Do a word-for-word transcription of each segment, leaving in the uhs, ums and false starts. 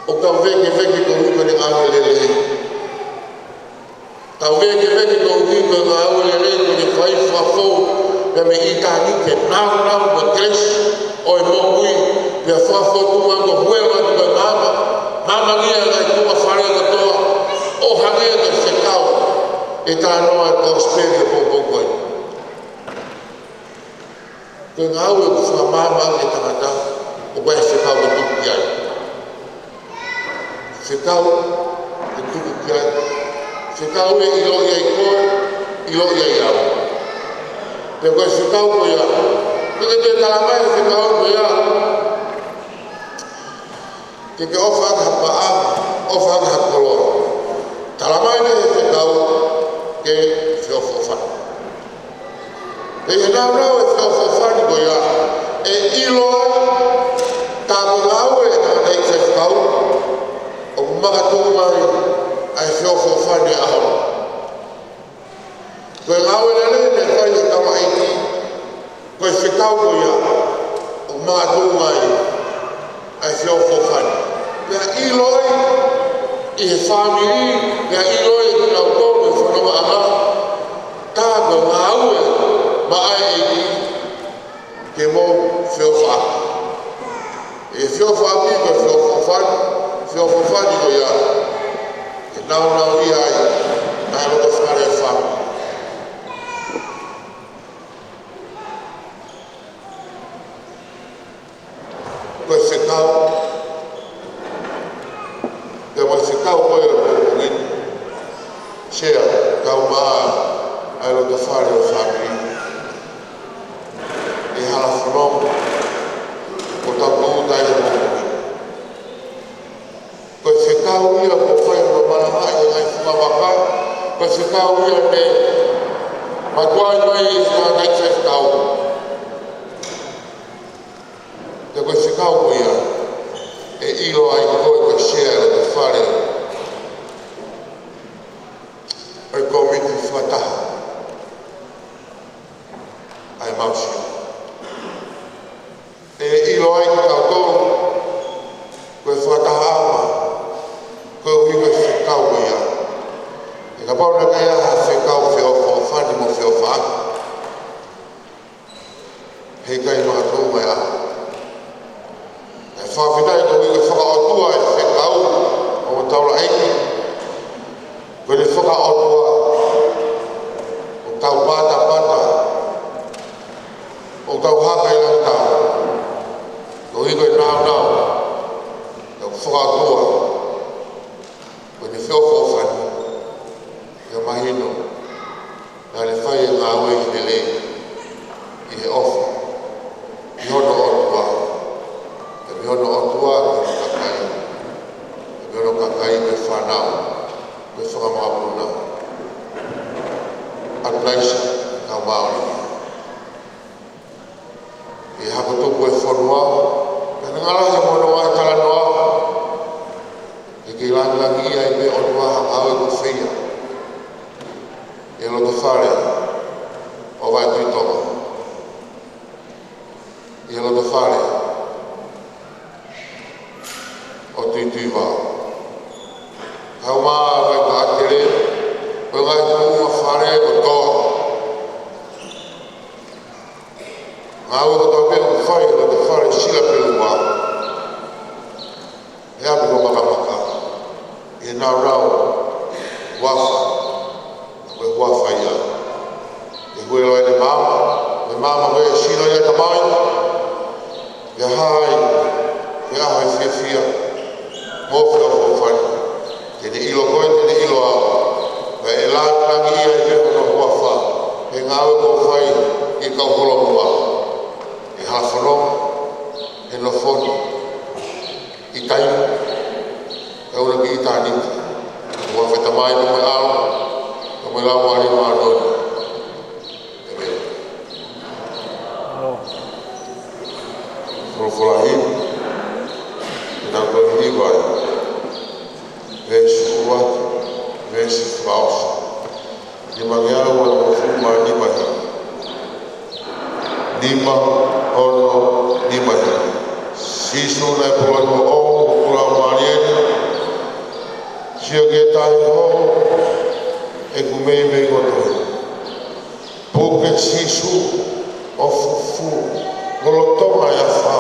ʻOku tau vēkeveke koeʻuhi ko ʻene ngāue lelei. Tau vēkeveke koeʻuhi ko e ngāue lelei kuo ne fai, fakafou pea mei ʻitāniti, nāunau mo e kelesi ʻo e moʻui, pea fakafou tuʻunga ko e huelo atu ko e maama, maama ia ʻa e tuʻunga fale kotoa, ʻo hangē ko e fekau ʻe talanoa e kosipeli ʻo e poupou ko ē. Ko e ngāue ʻoku fakamaama ʻaki e tangata, ʻoku ʻi ai e fekau ʻe tuku ki ai. Fekau ʻe tuku ki ai. Fekau ʻe ʻiloʻi ai koe, ʻiloʻi ai au. Pea ko e fekau ko ia, ʻoku ʻikai ke toe talamai e fekau ko ia ke ke ʻofa ʻaki ha paʻanga, ʻofa ʻaki ha koloa. Talamai ʻe he fekau ke feʻofoʻofani. Pea ʻi he nāunau e feʻofoʻofani ko ia, ʻe ʻilo ai, tā ko e ngāue ʻa e tangataʻeiki faifekau, ʻoku makatuʻunga ai ʻa e feʻofoʻofani ʻo e ʻaho. Ko e ngāue lelei naʻe fai ʻe he tamaiki, ko e fekau ko ia, ʻoku makatuʻunga ai ʻa e feʻofoʻofani. Pea ʻilo ai ʻe he fāmili, pea ʻilo ai ʻe kinautolu ʻi he fonongaʻanga, tā ko e ngāue maʻa e ʻEiki ke mou feʻofaʻaki. ʻE feʻofaʻaki, ko e feʻofoʻofani, feʻofoʻofani ko ia, ʻe nāunauʻia ai ʻa e loto fale ʻo e fāmili. Ko e fekau, pea mo e fekau ko ē ʻo e pongipongi ni, Sea, kau mai ʻa e loto fale ʻo e fāmili ʻi he hala fononga, ʻo tau tūʻuta ai he pongipongi ni. Ko e fekau ia kuo fai ʻo malangaʻi e ngaahi fungavaka, ko e fekau ia ne matuai mai e fanga kakai faifekau. Pea ko e fekau ko ia, ʻe ʻilo ai koe ko e sea ʻo e loto fale ʻo e kōmiti fakataha ʻa e Maʻu Sio. ʻE ʻilo ai kitautolu ko e fakatahaʻanga koeʻuhi ko e fekau ko ia. He kapau naʻe ʻikai ha fekau feʻofoʻofani mo feʻofaʻaki, heʻikai makatuʻunga e ʻaho. ʻE fakafetaʻi koeʻuhi ko e fakaʻotua e fekau ʻa e taulaʻeiki. Ko ʻene fakaʻotua, ʻoku tau patapata, ʻoku tau haka ʻi langi taha, koeʻuhi ko e nāunau ʻa e fakaʻotua. Ko ʻene feʻofoʻofani, pea mahino naʻa ne fai e ngāue lelei ʻi he ʻofa ki hono ʻOtua, pea mei hono ʻOtua ki hono kakai, pea mei hono kakai ki he fānau, ki he fanga makapuna. ʻAtulaisi, kau māʻoniʻoni. ʻI he hako tupu e fonua, pea naʻe ngalo he mono ai talanoa, ʻe kei langilangiʻia ai pē ʻOtua ha ngāue ʻoku feia ʻi he loto fale ʻo Vaituitonga. ʻI he loto fale ʻo Tuituivao. Kau mai Vaitaʻatele, ko e ngaahi tuʻunga fale kotoa. Ngāue kotoa pē ʻoku fai ʻi he loto fale Sila Pelua, he ʻapi ko Makamaka, ʻi he nāunau huafa, ko e huafa ia. ʻE huelo ai ʻene maama, ʻene maama ko e sino ia tamai, pea hā ai, pea hā ai fiefia mo feʻofoʻofani. Te ne ʻilo koe, te ne ʻilo au. Pea ʻe langilangiʻia ai pē hono huafa he ngāue kuo fai ʻi he kau holomua, ʻi he hala fononga, he nofo ni, ʻi taimi, kae ʻumaʻā ki ʻitāniti. Huafa ʻo e Tamai, pea mo e ʻAlo, pea mo e Laumālie Māʻoniʻoni. ʻĒmeni. Folofola himi, ʻi he taha hiva, veesi ua, veesi fakaʻosi. Nimangeau uofulu mā nima himi. Nima ono nima himi. Sīsū naʻe pulou ʻi hoʻo ʻofa, ʻoku lau mālie ni, Sio ki he tahi hou, ʻeku meimei kotoa. Puke Sīsū ʻo fufū, lolotonga e afā.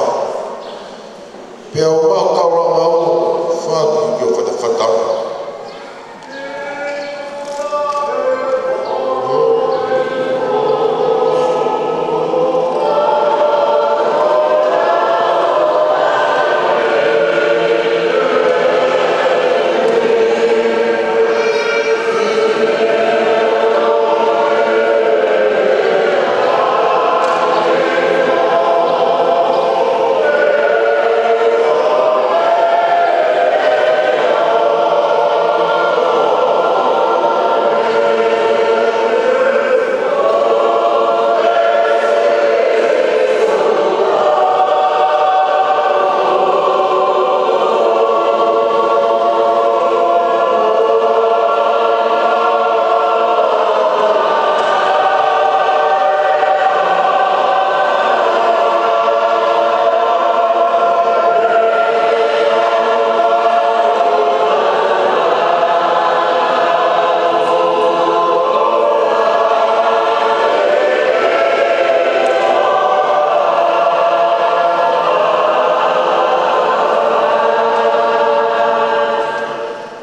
Pea ʻoku mau taulanga ʻo faki ki ho fatafata.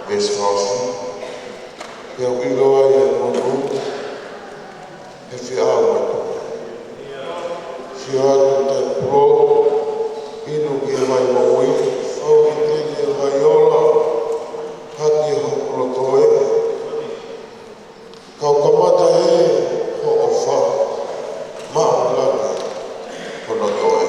Veesi fā. Pea ʻiloa ia ʻe he monu, he fiʻau ʻa e puke. Sio atu, taʻepulou, inu ki he vai moʻui, fau ki he vai ola, hake hoku loto ē. Kau kamata ē hoʻo ʻofa, maʻu lava hono toe.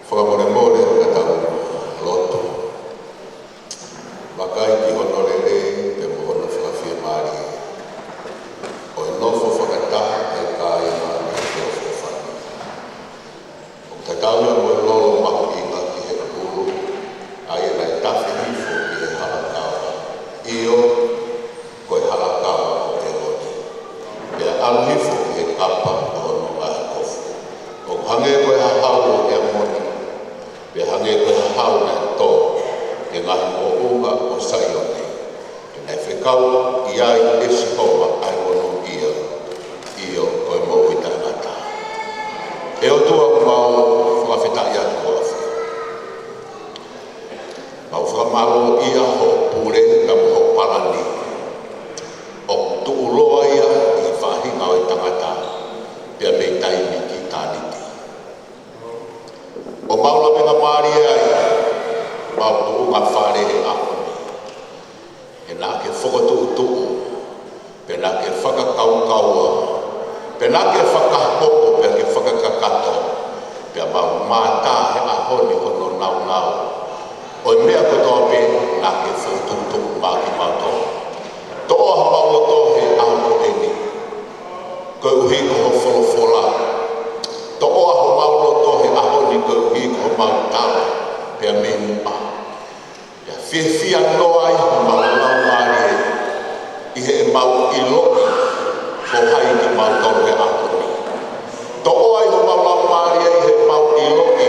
Fakamolemole ka tau lotu. Vakai ki hono lelei pea mo hono fakafiemālie, ʻo e nofo fakataha ʻa e kāinga ʻi he feʻofoʻofani. ʻOku tatau ia mo e lolo mahuʻinga ki he ʻulu, ʻa ia naʻe tafe hifo ki he hala kava. ʻIo, ko e hala kava ʻo ʻElone. Pea ʻalu hifo ki he kapa ʻo hono ngaahi kofu. ʻOku hangē ko e hahau ʻo Heamoni, pea hangē ko e hahau naʻe tō ki he ngaahi moʻunga ʻo Saione. Pea naʻe fekau ki ai ʻe Sihova ʻa e monūʻia, ʻio, ko e moʻui taʻengata. ʻE ʻOtua, ʻoku mau fakafetaʻi atu ki ho ʻAfio. Mau fakamālōʻia hoʻo pule pea mo hoʻo palani. ʻOku tuʻuloa ia ʻi he faʻahinga ʻo e tangata, pea mei taimi ki ʻitāniti. ʻOku mau lavengamālie ai, mau tuʻunga fale he ʻaho ni. He naʻa ke fokotuʻutuʻu, pea naʻa ke fakakaukaua, pea naʻa ke fakahoko, pea ke fakakakato, pea mau mātā he ʻaho ni hono nāunau ʻo e meʻa kotoa pē naʻa ke fokotuʻutuʻu maʻa kimautolu. Toʻo ʻa homau loto he ʻaho ko eni, koeʻuhi ko hoʻo folofola. Toʻo ʻa homau loto he ʻaho ni koeʻuhi ko homau tala, pea mei muʻa. Pea fiefia noa ai homau laumālie ʻi heʻemau ʻiloʻi ʻo hai kimautolu he ʻaho ni. Toʻo ai homau laumālie ʻi heʻemau ʻiloʻi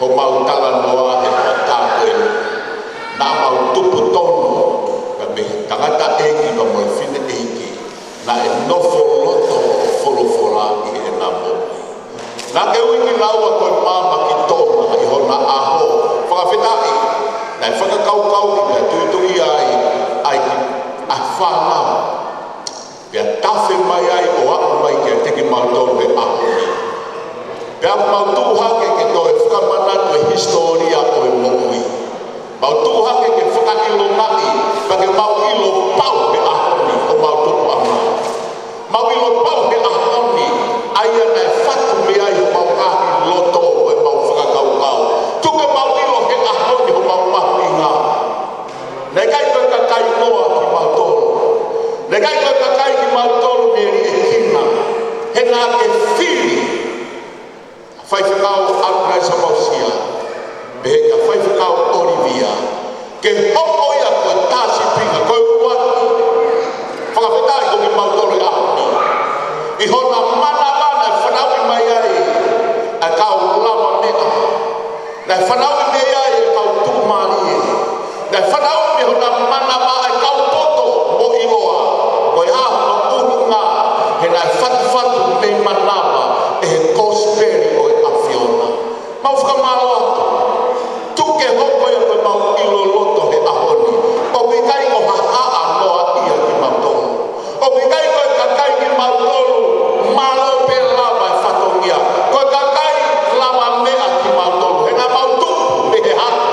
homau talanoa he hoʻatā ko eni. Naʻa mau tupu tonu, ka mei he tangataʻeiki pea mo e fineʻeiki naʻe nofo loto ʻo folofola ʻi heʻena moʻui. Naʻa ke ui kinaua ko e maama ki Tonga ʻi hona ʻaho. Fakafetaʻi, naʻe fakakaukauʻi pea tuʻituʻia ai ʻa e fānau. Pea tafe mai ai ʻo aʻu mai kiate kimautolu he ʻaho ni. Pea mau tuʻu hake ke toe fakamanatu e hisitōlia ʻo e moʻui. Mau tuʻu hake ke fakaʻilongaʻi, pea ke mau ʻilo pau he ʻaho ni ʻo mau tupuʻanga. Mau ʻilo pau he ʻaho ni, ʻa ia naʻe fatu mei ai homau ngaahi loto ʻo ʻemau fakakaukau. Tuku ke mau ʻilo he ʻaho ni homau mahuʻinga. Naʻe ʻikai ko e kakai noa kimautolu. Naʻe ʻikai ko e kakai kimautolu ne liʻekina. He naʻa ke fili, Faifekau ʻAlunaisa Mausia, pehē kia Faifekau ʻOlivia, ke hoko ia ko e tā sīpinga, ko e ʻuluaki. Fakafetaʻi ko kimautolu he ʻaho ni. ʻI hona manava naʻe fanauʻi mai ai ʻa e kau lavameʻa. Naʻe fanauʻi mei ai e kau tuʻumālie. Naʻe fanauʻi mei hona manava ʻa e kau poto mo ʻiloa ko e hā hono ʻuhinga, he naʻe fatufatu mei manava ʻe he kosipeli ʻo e ʻAfiona. Mau fakamālō atu. Tuku ke hoko ia ko ʻemau ʻilo loto he ʻaho ni. ʻOku ʻikai ko ha haʻa noaʻia kimautolu. ʻOku ʻikai ko e kakai kimautolu mālō pē lava e fatongia. Ko e kakai lavameʻa kimautolu. He naʻa mau tupu mei he hako.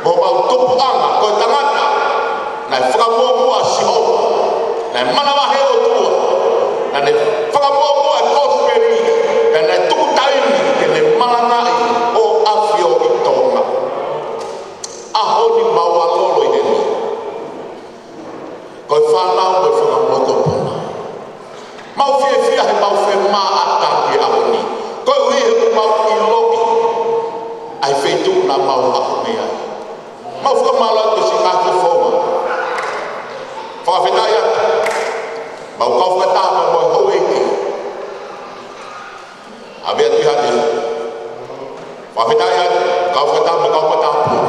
Mo mau tupuʻanga ko e tangata naʻe fakamuʻomuʻa ʻa Sihova. Naʻe manavahē ʻa e ʻOtua. Naʻa ne fakamuʻomuʻa e kosipeli. Pea naʻe tuku taimi ke ne malangaʻi ʻo ʻafio ʻi Tonga. ʻAho ni mau ʻalolo ʻi heni. Ko e fānau mo e fanga mokopuna. Mau fiefia he mau femaʻata ki he ʻaho ni. Koeʻuhi he ʻoku mau ʻiloʻi ʻa e feituʻu naʻa mau haʻu mei ai. Mau fakamālō atu ki he siʻi ngaahi fofonga. Fakafetaʻi atu. Mau kau fakataha mo e houʻeiki. ʻAve atu ʻi hake. Fakafetaʻi atu, kau fakataha mo e kau matāpule.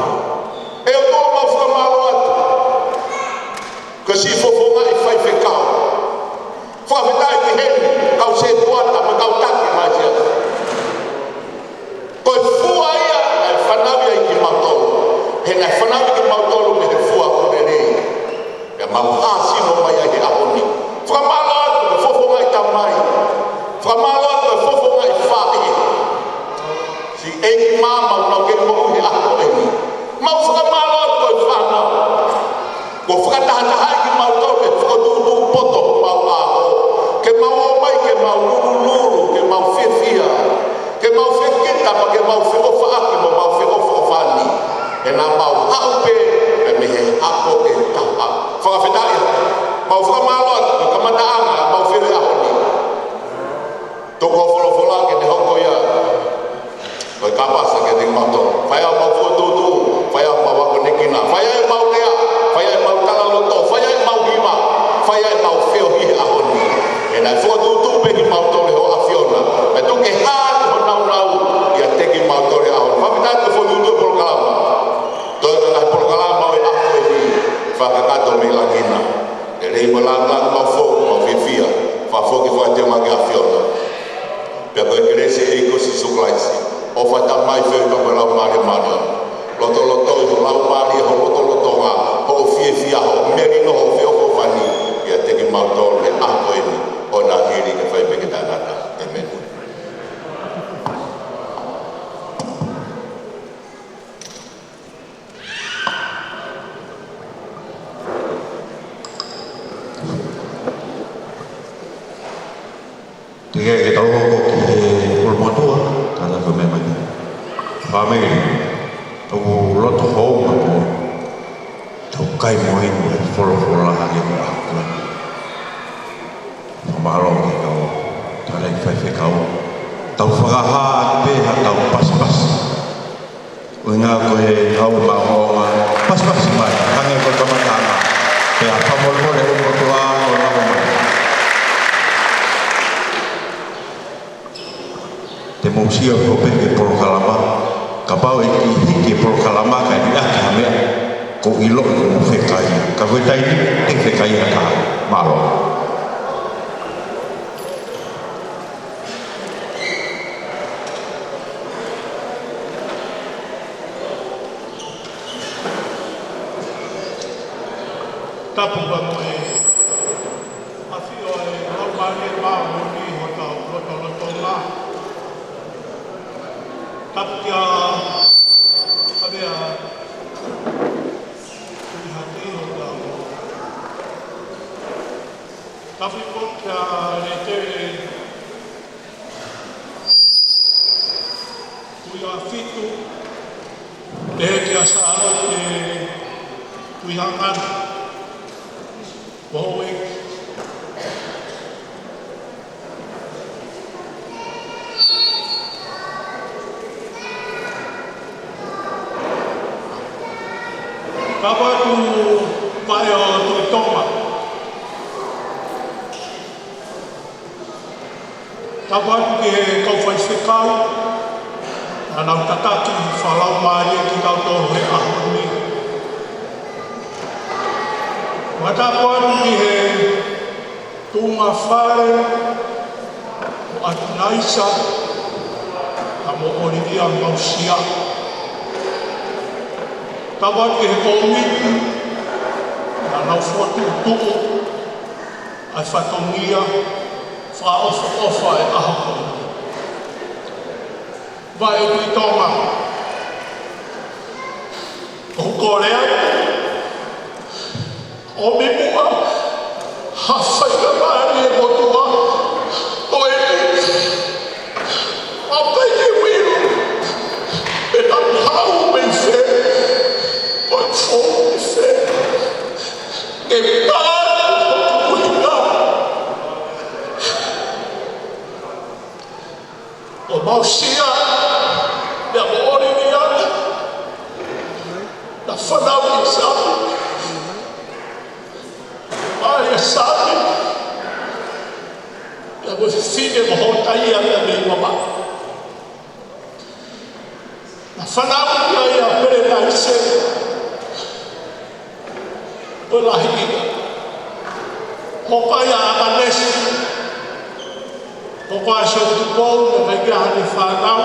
ʻE ʻOtua mau fakamālō atu. Ko e siʻi fofonga ʻi faifekau. Fakafetaʻi ki heni, kau sētuata mo e kau taki mai sia. Ko e fua ia, naʻe fanauʻi ai kimautolu. He naʻe fanauʻi kimautolu mei he fua ʻoku lelei. Pea mau hāsino mai ai he ʻaho ni. Fakamālō atu ki he fofonga ʻi tamai. Fakamālō atu ki he fofonga ʻi faʻē. Siʻi ʻeiki māmani ʻoku nau kei moʻui he ʻaho ko eni. Mau fakamālō atu ki he fānau. Kuo fakatahatahaʻi kimautolu ke fokotuʻutuʻu poto homau ʻaho. Ke mau ō mai, ke mau lulululu, ke mau fiefia. Ke mau fekita, pea ke mau feʻofaʻaki, mo mau feʻofaʻofani. He naʻa mau haʻu pē, pē mei he hako ʻe taha. Fakafetaʻi. Mau fakamālō atu, kamataʻanga, mau fili ʻaho ni. Tuku hoʻo folofola ke ne hoko ia ko e kāpasa kiate kimautolu. Fai ʻemau fokotuʻutuʻu, fai ʻemau akonekina, fai ʻemau lea, fai ʻemau talaloto, fai ʻemau hiva, fai ʻemau feohi he ʻaho ni. He naʻe fokotuʻutuʻu pē kimautolu ʻe hoʻo ʻAfiona. Pea tuku ke hā atu hoʻo nāunau ʻiate kimautolu he ʻaho ni. Fakafetaʻi atu ki he fokotuʻutuʻu e polokalama. Toe ngaahi polokalama ʻo e ʻaho ko eni, fakakakato mei langi na. Lelei mo lāngilangi, mau foki, mau fiefia. Fakafoki, fakateunga ki he ʻAfiona. Pea ko e kelesi ʻa e ʻEiki ko Sīsū Kalaisi, ʻofa ʻa e Tamai, feohipa mo e Laumālie Māʻoniʻoni, lotolotoi ho laumālie, ho lotolotonga, hoʻo fiefia, hoʻo melino, hoʻo feʻofoʻofani, ʻiate kimautolu he ʻaho ko eni, ʻo na hili ke fai pē ke taʻengata. ʻĒmeni. Teʻeki ai ke tau hoko ki he ʻulumotuʻa, ka tau meʻa mai. Fāmili, ʻoku loto houngaʻia ʻetau kai mo inu e folofola ʻa e ʻOtua. Fakamālō ki he kau tangataʻeiki faifekau. Tau fakahā pē haʻatau pasipasi. ʻUhinga ko e kau maʻongoʻonga, pasipasi mai, hangē ko e kamataʻanga. Pea fakamolemole ʻulumotuʻa ʻo nau mai. Mou sio ko pē ki he polokalama, kapau ʻe hiki e polokalama kae liʻaki ha meʻa, ʻoku ou ʻilo ʻoku mou fekaia. Ka ko e taimi ni, ʻe fekaia ha taha. Mālō. Tapu pea mo e ʻafio ʻa e Laumālie Māʻoniʻoni ʻi hotau lotolotonga. Tapu kia Havea Tuʻihake ʻi hotau. Tapu foki kia Lētele Tuʻiʻāfitu, pehē kia Sālote Tuʻihangani, Houʻeiki. Tapu atu Paʻe ʻo Tuʻi Tonga. Tapu atu ki he kau faifekau, naʻa nau tataki fakalaumālie kitautolu he ʻaho ni. Mo tapu atu ki he tuʻunga fale ʻo ʻAkinaisa, pea mo ʻOlivia Mausia. Tapu atu ki he kōmiti, naʻa nau fokotuʻutuʻu ʻa e fatongia fakaʻofoʻofa ʻo e ʻaho ko eni. Vaʻe Tuʻi Tonga, ʻoku ou kole atu, ʻomi muʻa ha faingamālie ʻe he ʻOtua ko eni, ʻo pehē ke u ʻilo pe naʻa ku haʻu mei fē, ko e fou mei fē. Ke pā hoku ʻuhinga. ʻO Mausia, pea mo ʻOlivia, naʻa nau fanauʻi ʻa Sami. Mai ʻa Sami, pea mo e fefine ko Hotaia, pea mei Uamaʻa. Naʻe fanauʻi ai ʻa Pelenaise, ko e lahi ia. Hoko ai ʻa ʻAkanesi, hoko ai ʻa Siaʻutupou, naʻe ʻikai ke ʻi ai haʻane fānau,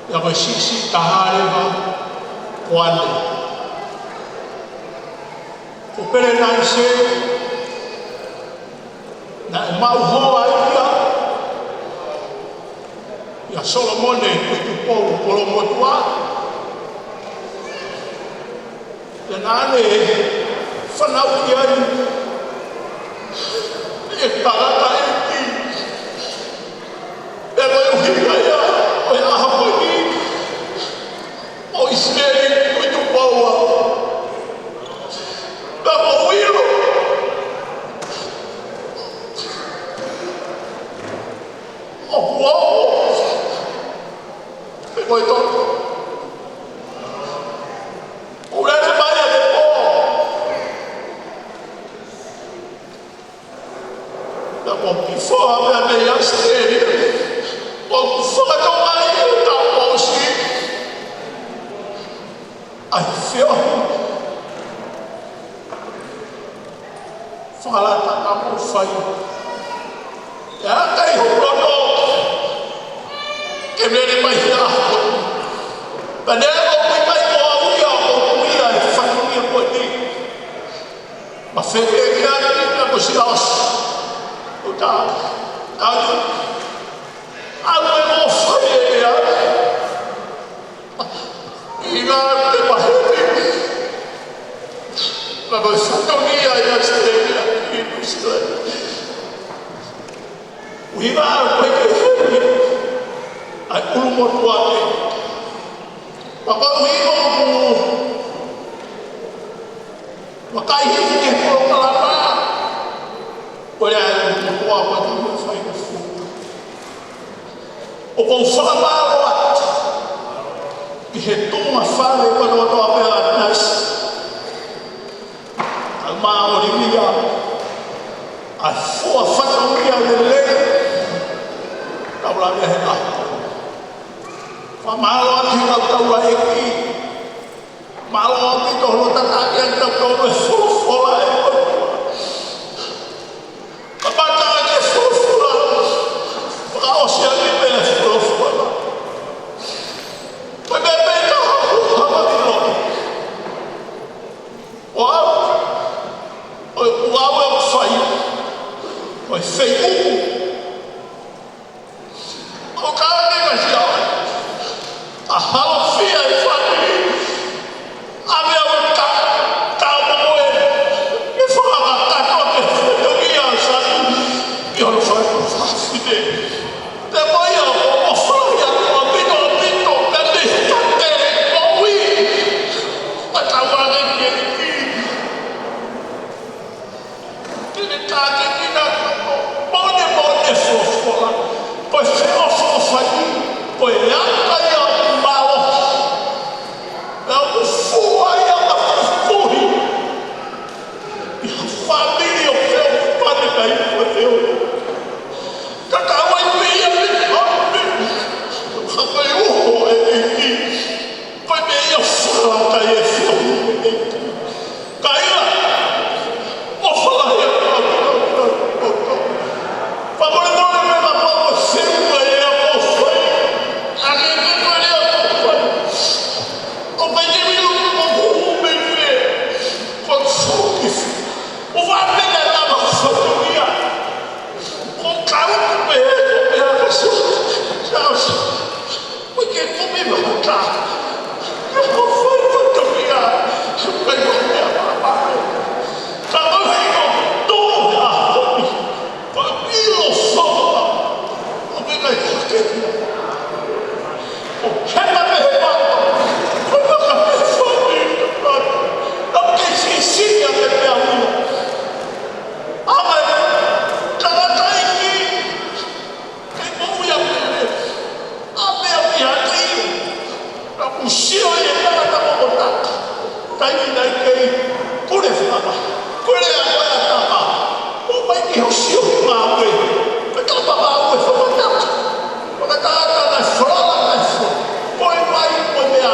pea ko e siʻisiʻi taha leva ko ʻAne. Ko Pelenaise, naʻe maʻu hoa ia ʻia Solomone Tuʻitupou Kolomotuʻa. Pea naʻa ne fanauʻi ai e tangataʻeiki. Pea ko e ʻuhinga ia ʻo e ʻaho ko eni, ʻo ʻIsileli Tuʻitupou. Ka ʻoku ou ʻilo ʻoku ou ʻo, pe ko e toko. ʻOku lele mai ʻa e pō. Pea ko e kiʻi foha meʻa mei ʻAositelēlia, ʻoku fakatonga ai ʻo taʻu ʻosi ʻa e feohi fakalata naʻa ku fai. ʻE ʻikai hoku loto ke mele mai he ʻaho ko eni. Pea neongo ʻoku ʻikai ko au ia ʻoku ui ʻa e fatongia ko eni. Ma feke ke ane na ko si aus. Uta. Au. Au e mo fai e ea. ʻInga te maheni. Na ko e fatongia ia ʻAositelēlia ʻi Nuʻu Sila. ʻUhinga ʻoku ʻikai ke heni ʻa e ʻulumotuʻa ke. Pea ko e ʻuhinga ʻoku vakai hifo ki he polokalama. Ko e lea ʻa e ʻulumotuʻa ʻoku ʻikai ke fai ko fu. ʻOku ou fakamālō atu ki he tuʻunga fale kotoa pē ʻa ʻAkinaisa. Kae ʻumaʻā ʻOlivia, ʻa e fua fatongia lelei, ka Taula mea he kaho. Fakamālō atu ki he kau taulaʻeiki. Mālō ʻaupito hono tataki ʻetau kau e folofola ʻa e ʻOtua. Kamata ʻaki e folofola. Fakaʻosi ʻaki pē e folofola. Ko e meʻa pē ʻe taha ʻoku ou hanga ʻo ʻilo. ʻOku ʻi ai, ʻoku ʻi ai ʻeku fai. Ko e feiʻuku. ʻOku ou kau ni ka sia. ʻA halo fia e fāmili. ʻA meʻa ʻoku ta, ta mo e. E fakakakato ke fai ʻo ia sa. ʻI hono fai ko fafine. Te mo ia ʻo, ʻo fai ʻa ʻaupito, ʻaupito, te te ta te moʻui. ʻA tau ane ke ki. Te ne ka ke ki na ko, mone, mone folofola. Ko e feʻofoʻofani, ko e aka ia ʻoku mālohi. Naʻa ku fua ia ma kufuhi. ʻI ha fāmili ʻoku feʻofoʻofani ka i ko e feʻofoʻo. Ka ka wai pē ia me ka me. Ka ko e uho e ʻEiki. Ko e meʻa ia fala ka e feʻofoʻofani. Ka ia, ʻofa lahi atu ʻa e ʻOtua. Fakamolemole mai ka ko e feʻofoʻofani ʻa e ʻOtua. ʻA e ke ko e lea ko e fai. ʻO ka i te minu ko kuhu me me. Ko e fōkisi. ʻO fapele lava fatongia. Ko kau pē, ko pē aka su. Sa, sa. Ko ke kumi mahata. Ko fai fatongia. Ko e ko pē aka papa. Ka ko e ko tō a. Ko ʻilo soa. Ko ke kai ko ke. ʻO heka pē he papa. Ko e paka pē fōmi. Ka ke sisi a ke pē a muna. ʻA e tangataʻeiki, kei moʻui a pele, ʻa pea pea tei, ka ku sio ʻi he tangata ko kotaka, taimi naʻe kei pule faka, pule a koe a tapa, ʻo mai ki ho sio ki ngāue, ko e tapa ngāue fakataka, ko e tangata naʻe falala naʻe fo, ko e mai ko e meʻa,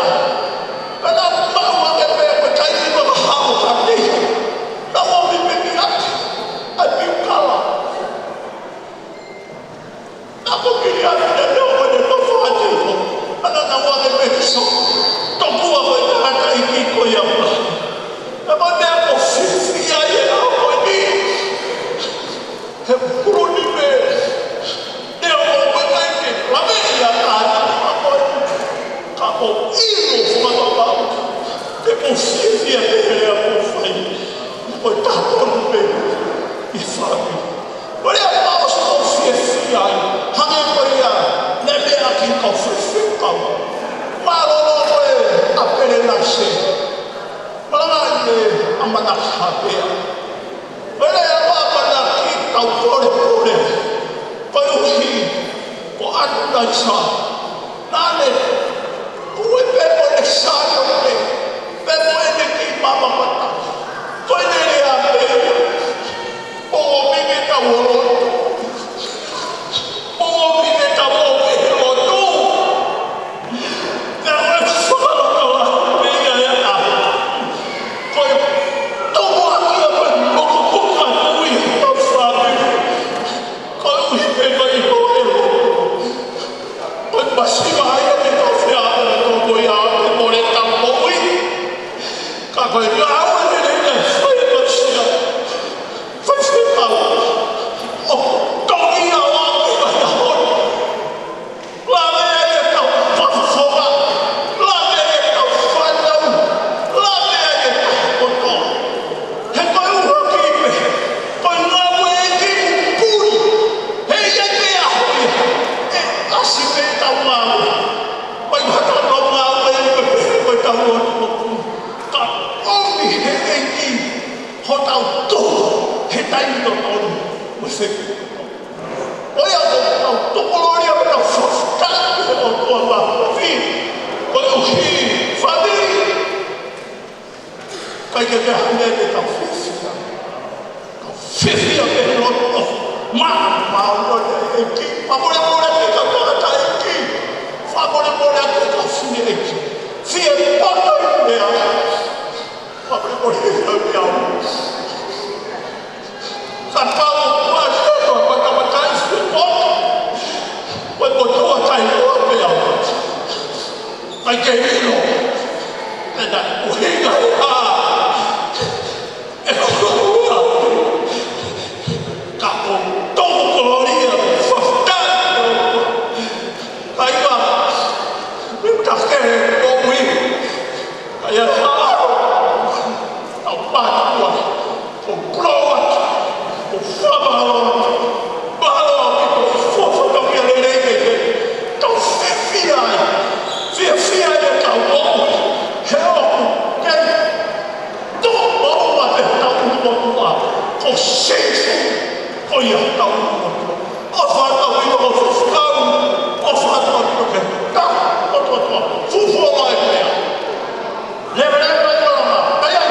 ka naʻa ku maʻu ange pē ko e taimi ko e kahaʻu ka tei, naʻa ku ʻomi pē ki ati, ʻa e piukala. Naʻa ku kili atu te neo ko e nofo atu ko. Ana naʻa ku ʻomi pē ki so. Tokua ko e tangataʻeiki ko ia ua. Naʻa mo meʻa ko fifi ai e ʻaho ko eni. He pulu ni pē. Neo ko e kai ke. Lame ia ka ana ko e. Ka ko ʻilo fo ma papa. Te ko fifi ai e lea ko fai. Ko e tatonu pē. ʻI fāmili. Ko e lea ʻoku ou fiefia ai, hangē ko ia, ne meʻa ki he kau fefeka. Mālō ko e ʻapelenise. Malanga ʻi he ʻamanaki hapea. Ko e lea ʻoku ʻamanaki tau polepole. Koeʻuhi, ko ʻAtunaisa. Naʻa ne, ui pē mo ʻene sālote, pē mo ʻene kiʻi mamata. Ko ʻene lea pē ia. ʻOmi ke tau ō lotu. ʻOmi ke tau ō ki he lotu. Naʻe fakalakalaka pē ia ʻe ʻaho. Ko e tomoaki a ko e mokomoka ui tau fāmili. Koeʻuhi pē ko e ʻilo e lotu. Ko e masiva ia te tau fea ʻo tau moʻui ʻa e mole tau moʻui. Ka ko e ngāue lelei naʻe fai ʻe Mosia. Fai fekau. ʻO tongi ia ʻo aʻu ki he ʻaho ni. Lave ai e kau fakafofonga. Lave ai e kau fānau. Lave ai e kau kotoa. He ko e ʻuluaki pē, ko e ngāue ʻEiki ʻoku puli. He ʻi ai pē ʻaho ia, ʻe ʻasi pē ʻetau ngāue. Ko e hata ʻetau ngāue ʻi he pehē ko ʻetau lotu ʻoku puli. Ka ʻomi he ʻEiki hotau tuhu he taimi totonu mo e feku. Ko ia ʻoku tau tokololia mo tau fakafetaʻi ki he ʻOtua Mafimafi. Koeʻuhi, fāmili, ʻikai ke ke hane ke tau fiefia. Tau fiefia pē he lotu ʻofa. Mā, mā, mā, e, e, ki, mā, mole, mole, ki, ka, Kapau ʻoku ʻasi ʻa e matamata ʻi he potu, ko e motuʻa taʻeʻiloa pē au. ʻIkai ke ʻilo pe naʻe ʻuhinga ia ʻe hono ua. Ka ko e tō kolōlia, fakafetaʻi. ʻAi ā, ʻi he taʻu kehe ʻo e moʻui, ʻai ā, tau mātuʻa, ʻo pulou atu, ʻo fakamālō atu, mālō ʻaupito, fuofua tau ia lelei pē, tau fiefia ai, fiefia ai ʻetau moʻui, he ʻoku kei tō moʻua pē hotau ʻulumotuʻa, ko Sīsū, ko ia hotau ʻulumotuʻa. ʻOfa atu ʻaupito ki he Fakamoʻui, ʻofa atu ʻaupito ki he Tama, ʻOtua, ʻOtua, fuofua mai pea. Leveleva mai mālō, ʻai ā,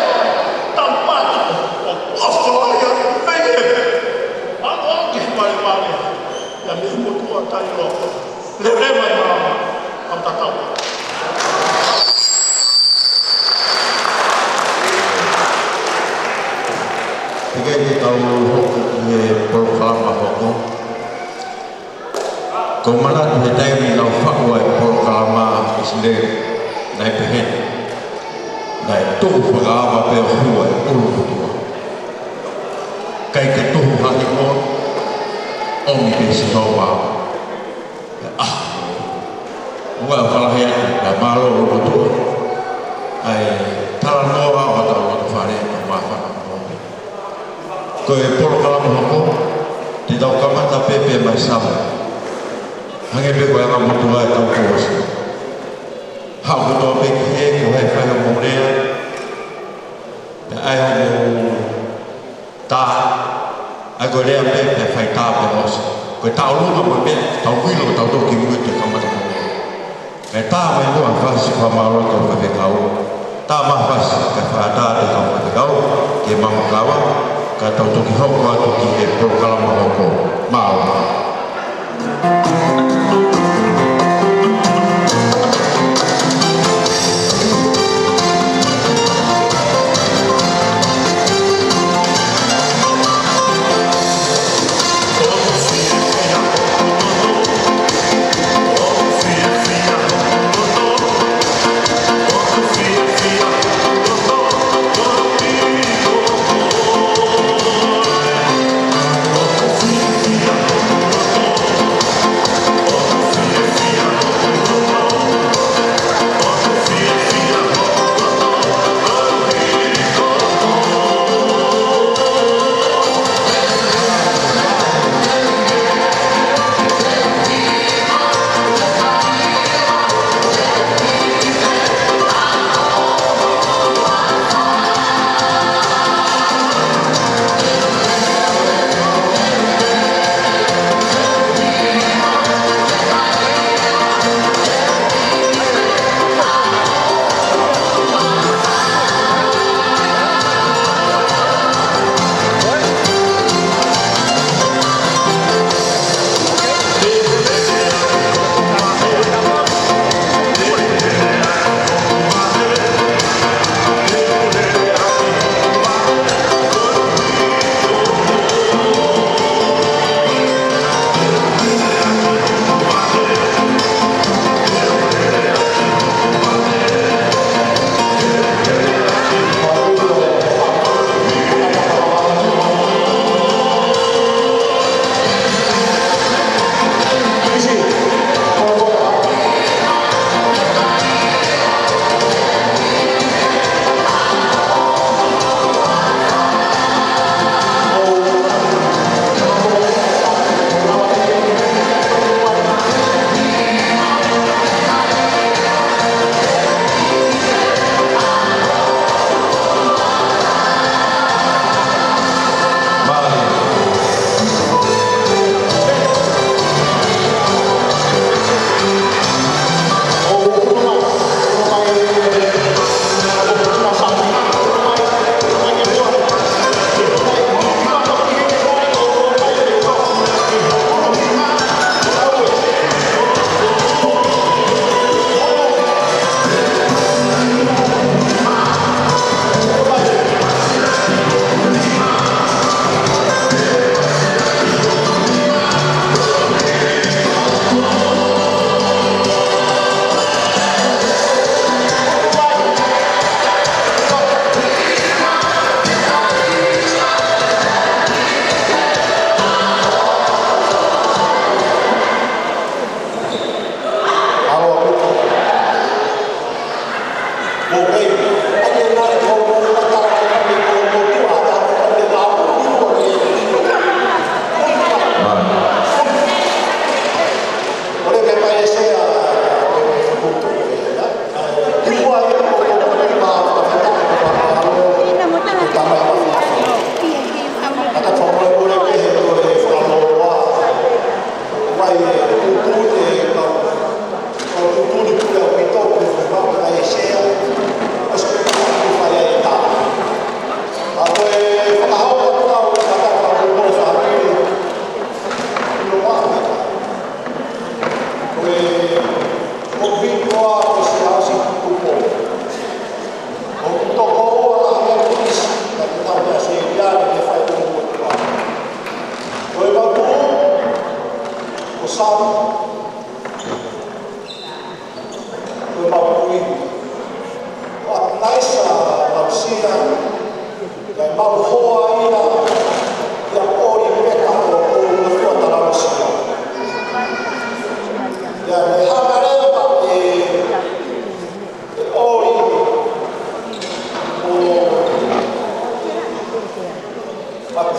tau mātuʻa, ʻofa lahi atu pē ia. Mālō ʻaupito ki he Malemālea, ʻa e motuʻa taʻeʻiloa. Leveleva mai mālō, ʻa e tatau. ʻIkai ke tau hoko ki he polokalama hoko. Ko e manatu he taimi naʻa ku faʻu ai e polokalama ʻi ʻIsileli, naʻe pehē ni. Naʻe tuʻu fakaava pē ʻo hua e ʻulumotuʻa. ʻIkai ke tuhu ha hingoa, ʻomi pē Sihova. ʻA, ʻoku ou fakahā atu, pea mālō ʻulumotuʻa. ʻAi, talanoa ʻo hotau loto fale, ʻo māfana mo pē. Ko e polokalama hoko, te tau kamata pē pē mei Samoa. Hangē pē ko e anga motuʻa ʻetau kolosi. Haʻu kotoa pē ki hē, ko hai fai hoʻomou lea. Pea ʻai hoʻomou tā, ʻai ko e lea pē, pea fai tā pē ʻosi. Ko e taʻolunga mo e meʻa, tau ʻilo, tau toki mui te kamata ko e. Kae tā mai muʻa ha fasi fakamālō ki he kau faifekau. Tā mai ha fasi, kae fakaʻatā atu e kau faifekau, ke mamakava, ka tau toki hoko atu ki he polokalama hoko. Mālō.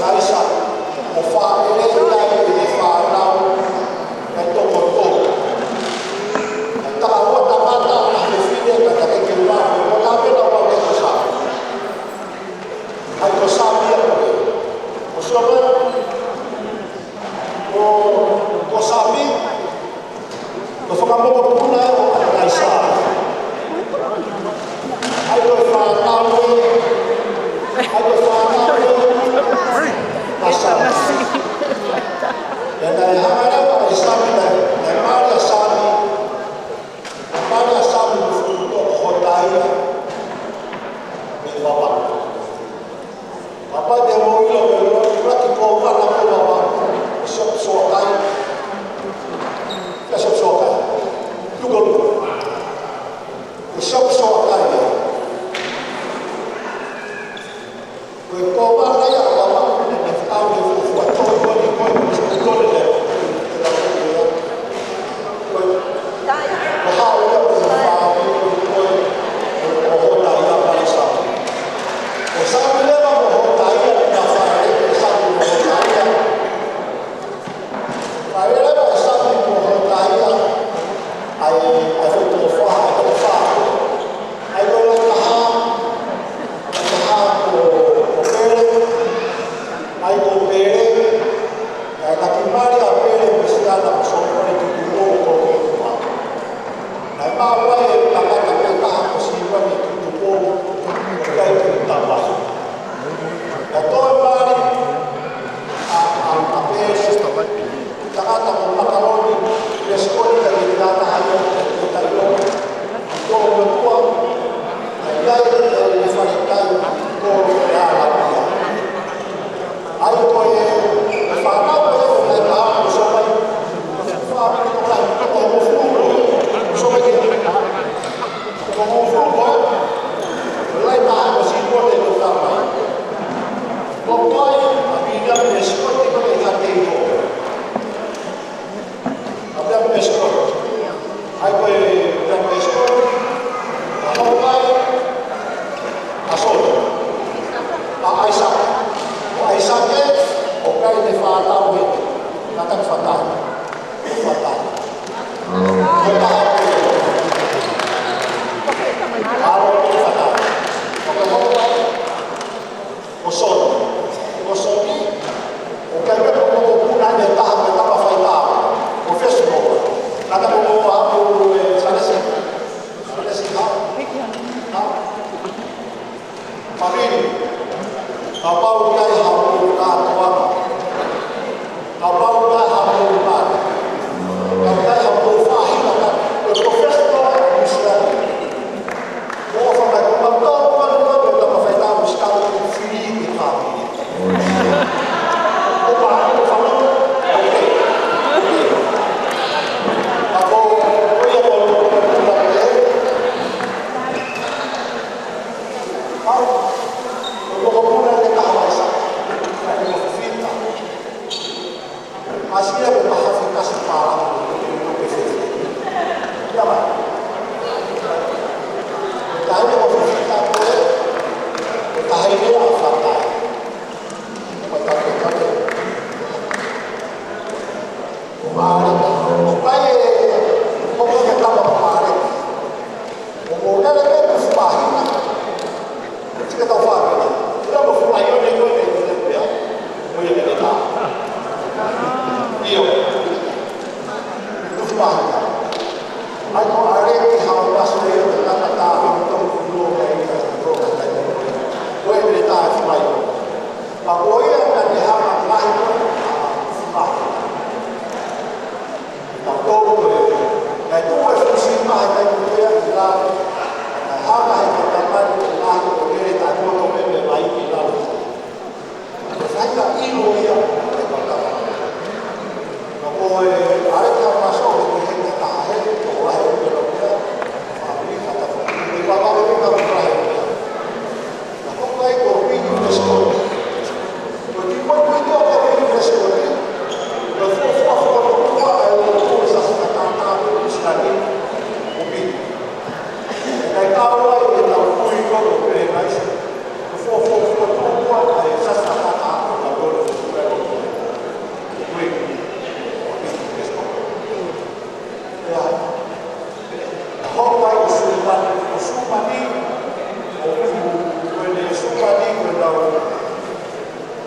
Kaisa, ʻo fāʻeleʻi ai ʻene fānau, ʻa e toko tolu. Taha ua tangata, ʻa e fefine, ka ta ke ke ua, ʻo ta pena ua ke ko Sami. ʻAi ko Sami ia ko e. Ko Sami, ko, ko Sami, ko e fakamokopuna ʻo Kaisa. ʻAi ko e fānau ē, ʻai ko e fānau ē, ʻa Sami. Pea naʻe hanga leva ʻe Sami, naʻe, naʻe mali ʻa Sami, naʻe mali ʻa Sami ko e fuʻu toko hotaia mei Vavaku. Kapau te mou ʻilo, ko e ʻuluaki kōvana ko Vavaku, ko Siope Soakai. Ko Siope Soakai. Tuko, tuko. Ko Siope Soakai. Ko e kōvana ia ʻo Vavaku, naʻe fai e fuofua tohi ko eni, ko e, ko e tohi lea. Ko e, ko e hao ia ko e fā, ko e, ko e hotaia mali Sami. Ko Sami leva mo hotaia, naʻe fai ʻe Sami mo hotaia. Fai leva ʻe Sami mo hotaia, ʻai, ʻai ko e toko fā, ʻai ko e toko fā. ʻAi ko e lahi taha, lahi taha ko, ko Pele, ʻai ko Pele, ʻai taki mali ʻa Pele, pea siana ko Solomone Tutuʻou ko Kiupa. Naʻe maʻu ai e tangata pē taha ko Sione Tutuʻou, ko Kai Tuʻutapasi. Naʻe toe mali ʻa, ʻa, ʻa Pele, tangata ko Makaloni, Pesikoni, ka ke tangata haʻi o, ko Tailo, ko Motua, naʻe ʻi ai e, e falekai, ko Alapia. ʻAi ko e, e fānau ko e, ko e taha ko Sopai, fānau ko e, ko e hongofulu, Sopai ke, ko e hongofulu ko e, lahi taha ko Sipote ko Tapai. Ko Pai, ʻa Piliami Pesikoni ko e hake i ko. ʻA Piliami Pesikoni. ʻAi ko e Piliami Pesikoni. ʻA Hopai. ʻA Solo. ʻA ʻAisake. ʻO ʻAisake, ʻoku ʻi ai e fānau ē. Ngata ki fatai. Fatai. Fatai. ʻAlo ki fatai. ʻO Hopai. Ko Soni. Ko Soni, ʻoku ʻi ai pē ko e mokopuna ʻe taha ko e tama faitau. Ko Fesi mo. Ngata ko mo a ko e Salesi. Salesi ha. Ha. Mavini. Kapau ʻoku ʻi ai ha mou kātoanga. Kapau ʻoku ʻi ai ha mou kātoanga. Kapau ʻoku ʻi ai ha mou faʻahinga ka. Ko Fesi mo a ko Salesi. ʻO fakaʻamu ko e tama faitau mo e tama faitau mo e sikalu ko fili ki fāmili. ʻO pāni ko fānau. Ako, ko ia ko e mokopuna ʻe taha mai sa. Ko Fifita. ʻAsi ia ko e mahafi kasi pālangi, ko e fefe. Ia mai. Ko e taha ia ko Fifita ko e, ko e taha ia ʻa Fatai. Ko e taha ia ko e. Ko Mare, ko Pai e, ko e kau tama ko Mare. ʻO, ʻo lele pē ko Fumahi. Tika tau fāpena. Ina mo Fumahi ʻo ne ko ne ko ne pea. Ko ia ne tā. ʻIo. Ko Fumahi. ʻAi ko ʻAleki Haumaso e te tata tā ko tau kuno ka i ka tau ka tai. Ko ia ne tā Fumahi. Ka ko ia ka ne hanga mai ko Fumahi. Ka tau ko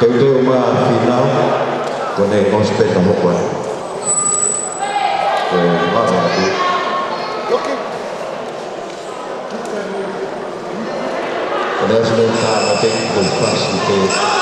Teuteu mai Fīnau, ko ʻene gospel ka hoko ai. Ko e mama atu. Ko e last minute time, I think, was fast and fair.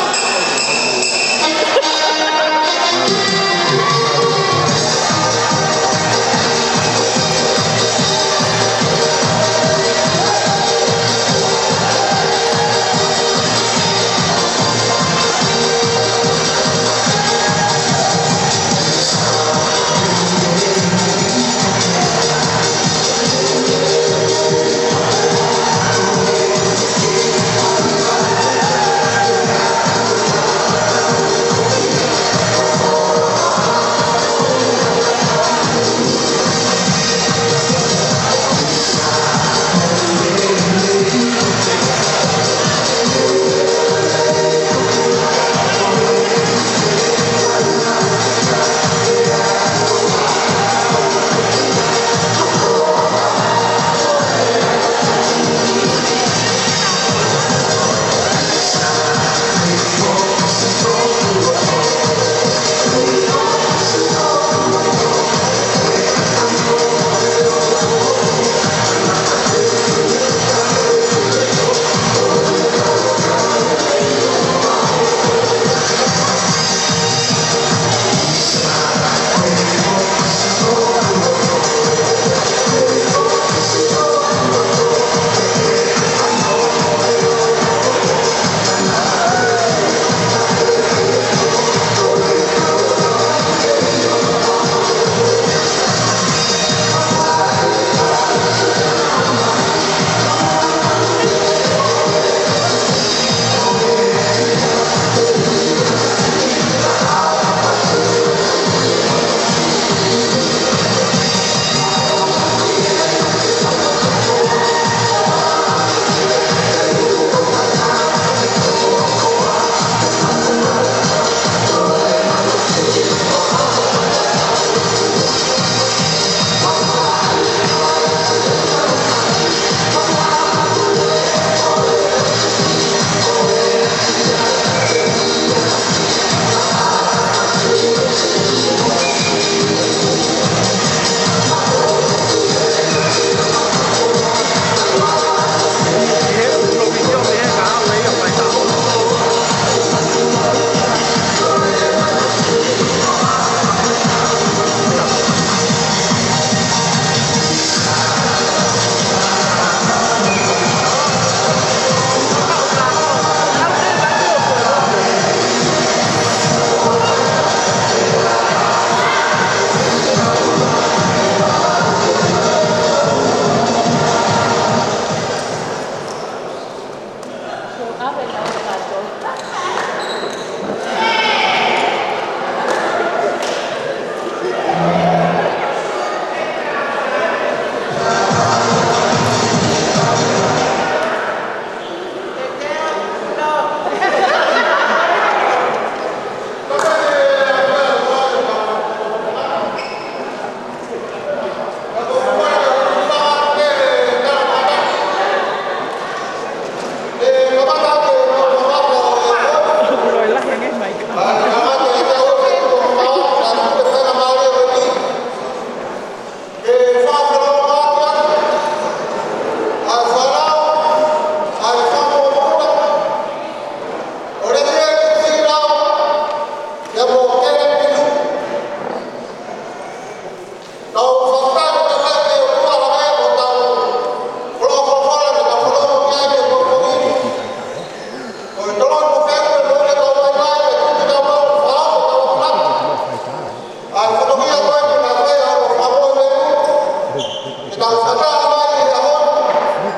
Tau fakataha mai he ʻaho ni,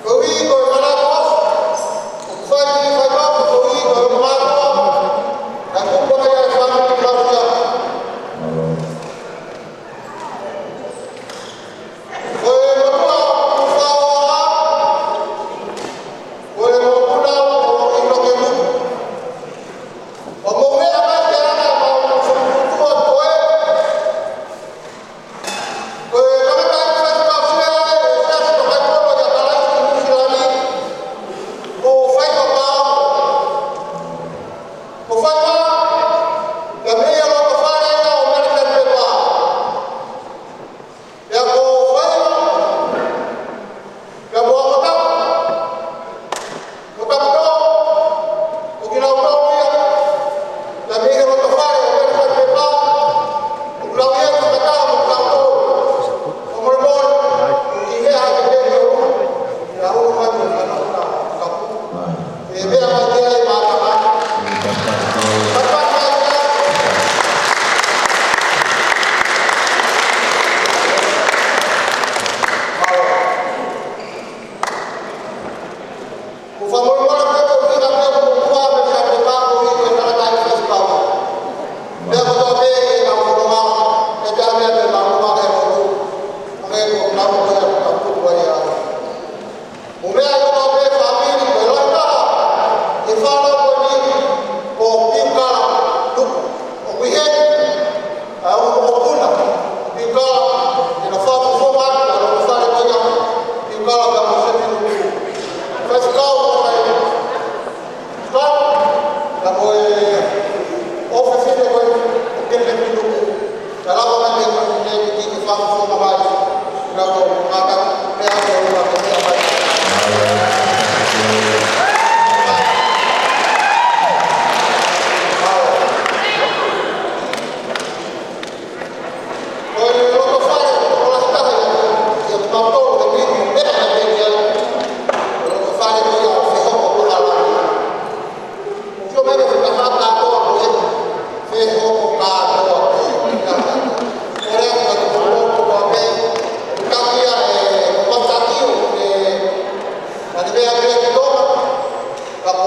koeʻuhi ko e manatu ʻofa, ʻoku fai ki he faifekau, koeʻuhi ko e manatu ʻofa, kae kupu mai ʻa e fāmili Mafia. Ko e motuʻa ʻoku fakaʻofoʻofa, ko e mokopuna ʻo ʻInoke Nuku. ʻOku mou meʻa mai ke ana mau fokotuʻutuʻu atu ko e, ko e kamataʻi faifekau fale ʻo e Siasi ʻo e Kau ʻAposetolo ʻo Kalaisi ʻi Nuʻu Sila ni, ko Faifekau Pau. Ko Faifekau, pea mei he loto fale ia ʻo American Pepper. Pea ko Faifekau, pea mo Akotapu, mo Taputoa, ʻo kinautolu ia, pea mei he loto fale ʻo American Pepper, ʻoku nau ʻi ai e fakataha mo kitautolu. Fakamolemole, ʻoku ʻi ai ha ke pehē ʻo, ia ʻo mai mo Akotapu. Ē, meʻa mai ki ai, mātā mai. Mātā mai. Ko e fakamolemole pē ko e ʻuhinga pē ko e kupu ʻa e American Pepper koeʻuhi ko e tangataʻeiki faifekau. Meʻa kotoa pē ʻi he kau fononga, ʻe taha meʻa pē maʻu ʻa e motu. Hangē ko e kau ko ia ka kupu ai ʻa. Mou meʻa ʻi loto pē fāmili ko e lahi taha ʻi he fānau ko eni ko Piukala Nuku. ʻOku ʻi heni ʻa e ongo mokopuna, Piukala, ke na fakafofonga atu ʻa e loto fale ko ia, Piukala pea mo Sepi Nuku. Faifekau ʻo fai Pea ko e ʻofefine ko ē ʻo Kelepi Nuku. Ka lava mai mei he ʻofefine ni ke fakafofonga mai. Ka ko e ngata, pea ko e ngata, pea ko e ngata. Ko e loto fale, ko e lahi taha ia, ia ʻoku mau tō, ko e mini, meʻa mai pē ia. Ko e loto fale ko ia ʻoku fehoko ko hala. ʻOku sio mai ko e fika kātoa ko ē, fehoko kātoa ko ē. Ko e lea ka ko e loto ko ē, ka kia e, ko e pātaki ʻo e, ka ne meʻa pē ki Tonga, ka ko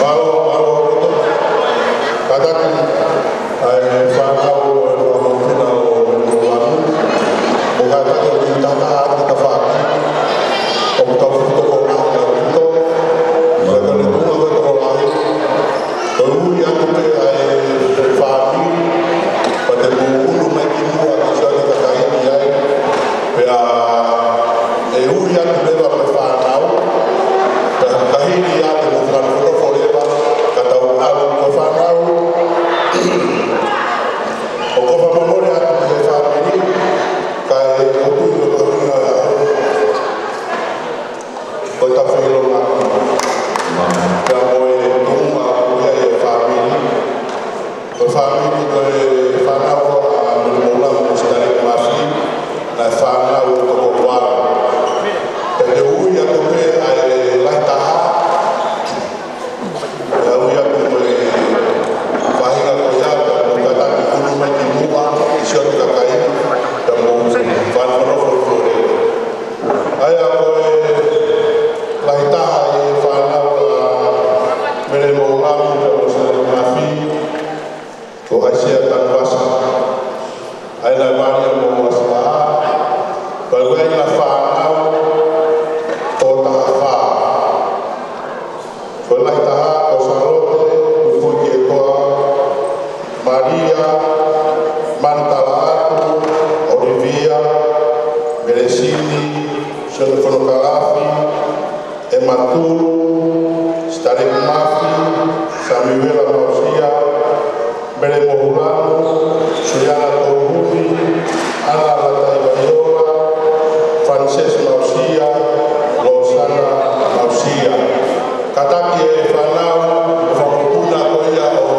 Mālō, mālō. Kātaki ʻa e fānau ʻo e Fakamoʻuekina ʻo Mele Moulanu. ʻO kātaki ʻo tau tata atu ki tafaʻaki. ʻO tau fuʻu tokolahi ʻaupito. Ka ko e tuʻunga ko e tokolahi. Ko e ui atu pē ʻa e fāmili, pea te mou ʻunu mai ki muʻa ke sio atu ki he kakai ni ai. Pea ʻe ui atu leva ko e fānau, pea ka hili ia te mou fakanofonofo leva, ka tau ʻalu ko e fānau. ʻOku ou fakamolemole atu ki he fāmili, kae ʻoatu ʻa e ʻuhinga ʻo e tafaʻaki ʻo e ngaahi. Pea mo e tuʻunga ʻoku ʻi ai e fāmili. Ko e fāmili ko e fānau ko ē ʻa Mele Moulanu mo Sitaleki Mafi, naʻe fānau ʻe toko valu. Pea te u ui atu pē ʻa e lahi taha, pea ui atu mo e faʻahinga ko ia, pea mou kātaki ʻunu mai ki muʻa, sio atu ki he kakai, pea mou fakanofonofo leva. ʻA ia ko e lahi taha ʻi he fānau ʻa Mele Moulanu mo Sitaleki Mafi, ko ʻAisea Tanuvasa. ʻA ia naʻe mali ʻa Moulanu Silaha, pea ʻi ai ʻena fānau ʻe toko taha fā. Ko e lahi taha ko Salote, Tupuiki ʻEtoa, Malia, Manu Talaatu, Olivia, Melesini, Sione Fonokalafi, ʻEma Tulu, Sitaleki Mafi, Samiuela Mausia, Mele Moulanu, Suliana Touhuni, ʻAna Lataivailoa, Frances Mausia, Losana Mausia. Kātaki e fānau, ʻo e fakamokopuna ko ia ʻo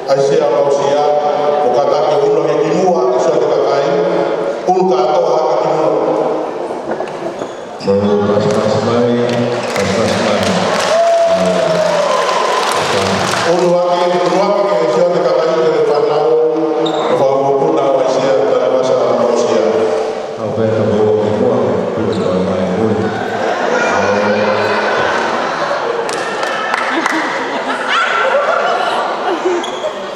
ʻAisea Mausia, ʻo kātaki ʻo ʻunu hake ki muʻa, ke sio atu ki he kakai, ʻunu kātoa hake ki muʻa. Mālō, pasipasi mai, pasipasi mai. ʻUnu ake, ʻunu ake ke sio atu ki he kakai, ki he fānau, ʻo e fakamokopuna ʻo ʻAisea Tanuvasa Mausia. Au pē ka mo ke mua, pē ka mai, ui.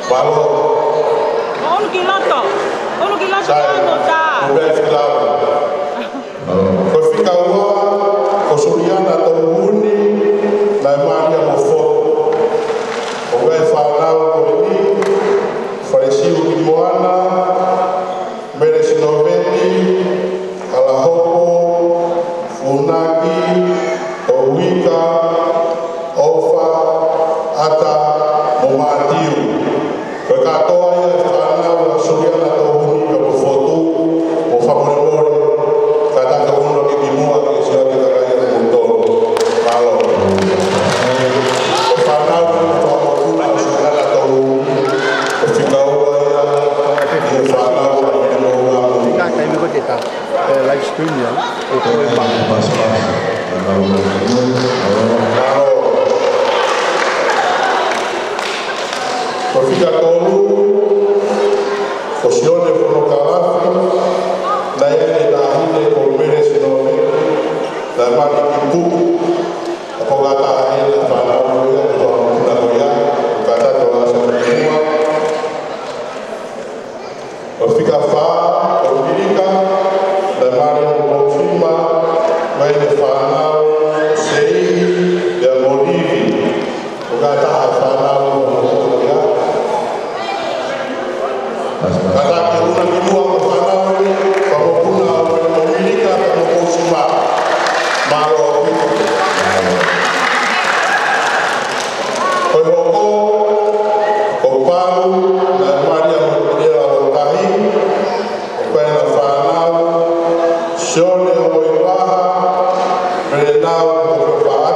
Mālō. ʻUnu ki loto. ʻUnu ki loto, sai, ʻuhinga ʻo e fika ua. Ko e fika ua, ko Suliana Touhuni, naʻe mali ia mo fotu. ʻOku ʻi ai e fānau ko eni, Falesiu Kimoana, Mele Sinoveti, Alahopo, Funaki, Touika, ʻOfa, ʻAta, mo Mātiu. Ko e kātoa ia e fānau ʻa Suliana Touhuni pea mo fotu, ʻo fakamolemole, kātaki ʻo ʻunu hake ki muʻa ke sio atu ki he kakai ʻa kimoutolu. Mālō. Fānau ʻa e fakamokopuna ʻo Suliana Touhuni, ko e fika ua ia ʻi he fānau ʻa Mele Moulanu. Ka taimi ko ē te ta, eh, live stream ia, ʻo ko e ma. Mālō. Ko e fika tolu, ko Sione Fonokalafi, naʻe ʻi ai ʻene taʻahine ko Mele Sinoveti, naʻe mali ki Puku, ʻa ia ko e taha ʻi he fānau ko ia, ko e fakamokopuna ko ia, ʻo kātaki ʻo ʻalu hake ki muʻa. Ko e fika fā, ko Milika, naʻe mali mo Mousima, mo ʻene fānau, Seini, pea mo Livi. ʻOku ʻi ai ha taha fānau, mo Mousima. Kātaki ʻo ʻunu hake ki muʻa ʻa e fānau ʻeni, fakamokopuna ʻo Milika, pea mo Mousima. Mālō ʻaupito. Ko e hoko, ko Palu, naʻe mali mo Taniela Hotahi, ʻo pehē ʻena fānau, Sione Hoivaha, Melenau Hoivaha,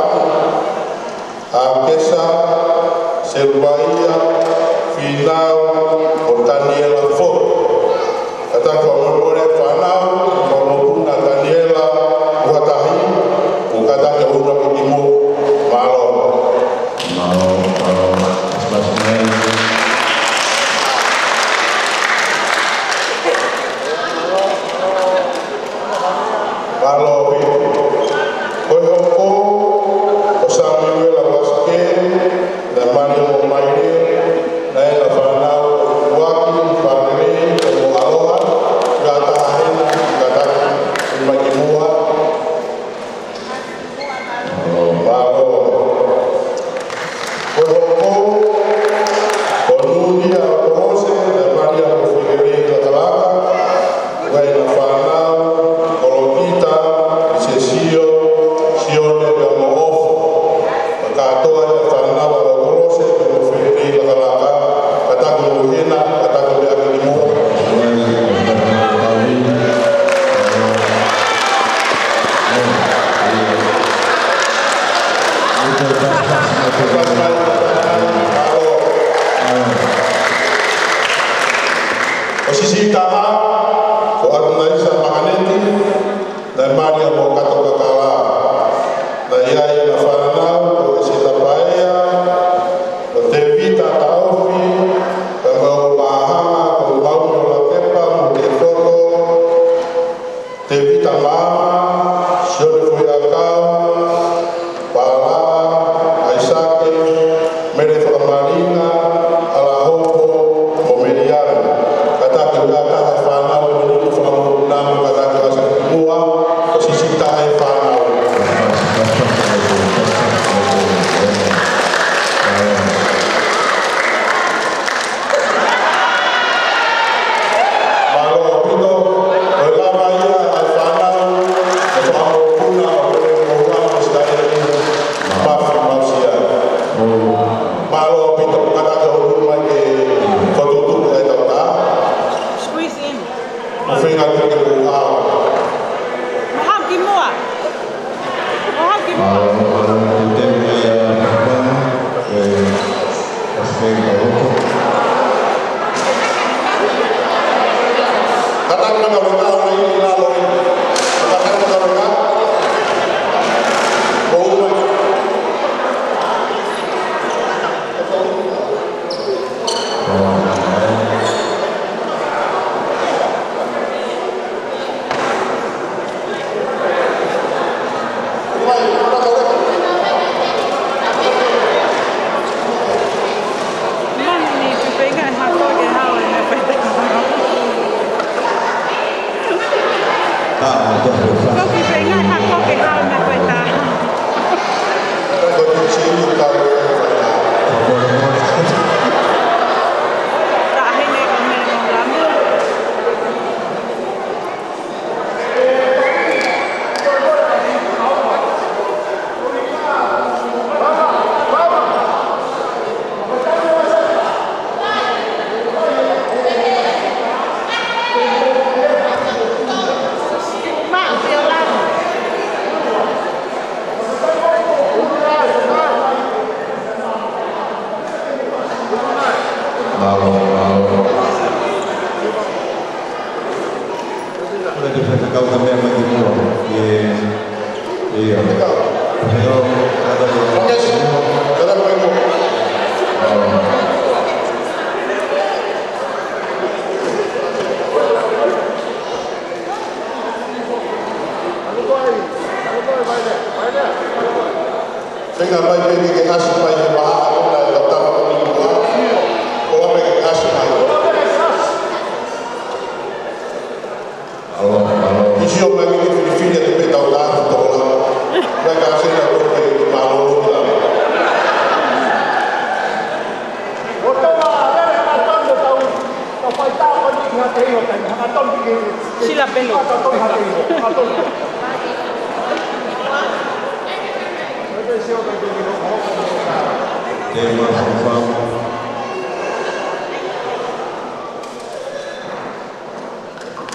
ʻAkesa, Seluvaia, Finau, mo Taniela fotu. Kātaki ʻo fakamolemole fānau, fakamokopuna Taniela Hotahi, ʻo kātaki ʻo ʻunu hake ki muʻa. Mālō. Naʻe mali mo Maile, naʻe ʻi ai e fānau, Uaki, Fālele, mo ʻAloha, ʻa e taha hena, kātaki mai ki muʻa. Mālō. Ko e hoko, ko Nunia Kolose, naʻe mali mo Figeli Lakalaka, ʻa e fānau, Kolokita, Sesio, Sione, pea mo ʻOfa. Kātoa e fānau ʻa Kolose, pea mo Figeli Lakalaka, kātaki mo hena, kātaki mo ʻaki ki muʻa. ʻO Sisi Taha, ko ʻAtunaisa Makaneti, naʻe mali mo Kato Kakala. Naʻe ʻi ai ʻena fānau, ko ʻEseta Paea, ko Tevita Taofi, pea mo e Pāhanga, ko Maumio Lakepa, mo Tefoto, Tevita Mama, Sione Fuiʻakau, Pala, ʻAisake, Mele Fakamalina, ʻAlahopo, mo Meliana. Kātaki ʻo kātaki e fānau, mo e niʻihi fānau, mo kātaki ʻo ʻasi ki muʻa, ʻo Sisi Taha e fānau. Mālō ʻaupito, ʻo e lava ia ʻa e fānau, ʻo e fānau puna, ʻo e fānau Sitaeli, Mafi Mausia. Mālō ʻaupito, kātaki ʻo hū mai ke fokotuʻutuʻu e tautā. Squeeze in. Mo feinga ke ke kuʻa. Mo haʻu ki muʻa. Mo haʻu ki muʻa. Mālō, mālō, tēnā ia, e, Kātaki mai ka ʻoua ʻe ʻi lalo. Kātaki mai ka ʻoua ʻe ʻi. Mālō, mālō. Kole ke fai fakakau ka meʻa mai ki muʻa. ʻIo. ʻIo. Feinga mai pē ke ke ʻasi mai he maha ʻo na e latama ko ni kua. Kola pē ke ʻasi mai. ʻAlo, ʻalo. Ki sio mai ke ke filifili atu pē tau tā ko tola. Mai ka se na ko ke mālōlō ki lalo. ʻO tau ʻa lele hangatonu tau, tau fai tā ko ni hangatonu, hangatonu ki Sila pelu.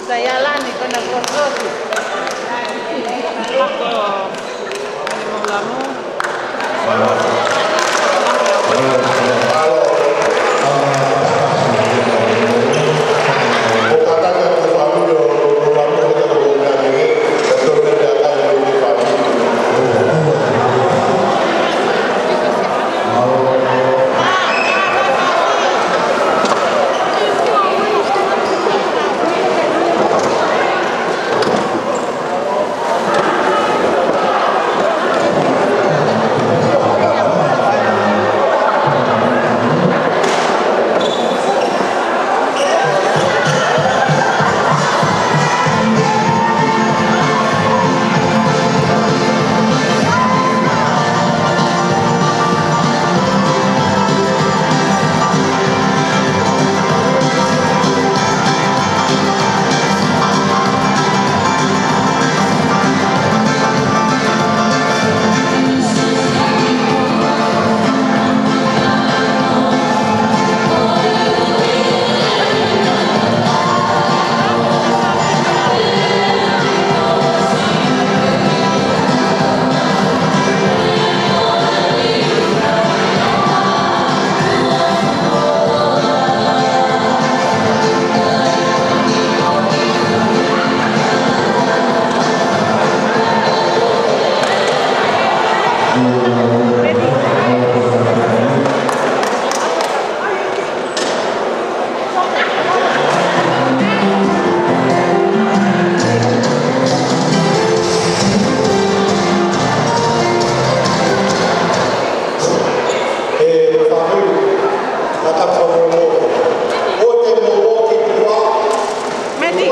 Sayalani kona kososi. Ako. Meti.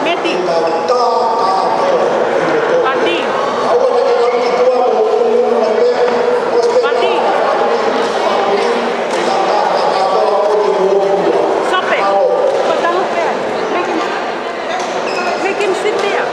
Meti. Mati. Mati. Sope. Put down there. Make him, make him sit there.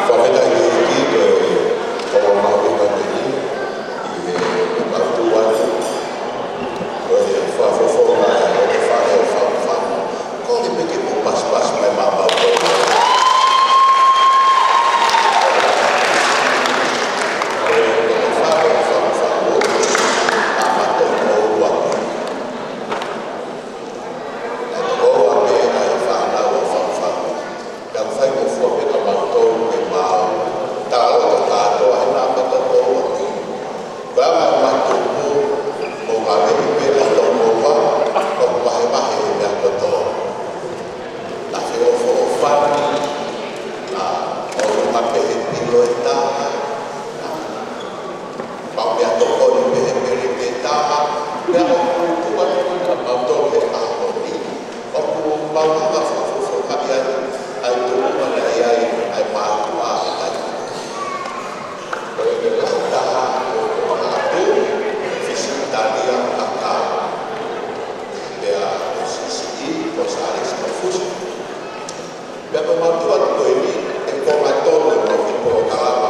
Fakafetaʻi ki he ʻEiki ko e ʻofa mahuʻinga ko eni ʻi heʻemau tuʻu atu. Ko e fakafofonga ʻo e fale ʻo Fafamu. Kole pē ke mou pasipasi mai maʻamautolu. Ko e fale ʻo Fafamu, ʻa mautolu ʻoku ua pē. Naʻe tokoua pē ʻa e fānau ʻo Fafamu. Pea ʻoku faingofua pē kimautolu ke mau tala ʻo kātoa he naʻa mau tokoua pē. Ko e anga ʻemau tupu, mou kaveinga pē ʻa e tokoua, ʻoku vahevahe ʻi he meʻa kotoa. Naʻe feʻofoʻofani, naʻe ʻoku maʻu pē he pilo ʻe taha, naʻe maʻu pē ʻa e tokoni pē he peleti ʻe taha, pea ʻoku tuʻu atu kimautolu he ʻaho ni. ʻOku mau hanga ʻo fakafofongaʻi ai ʻa e tuʻunga naʻe ʻi ai ʻa e mātuʻa ʻi he taimi ni. Ko e lau ʻe taha ʻoku ʻoatu, Fisitalia Kakau. Pea ko e siʻisiʻi ko Sālesi Kaufusi. Pea ko ʻemau tuʻu atu ko eni, ʻe konga tolu ʻemau kiʻi polokalama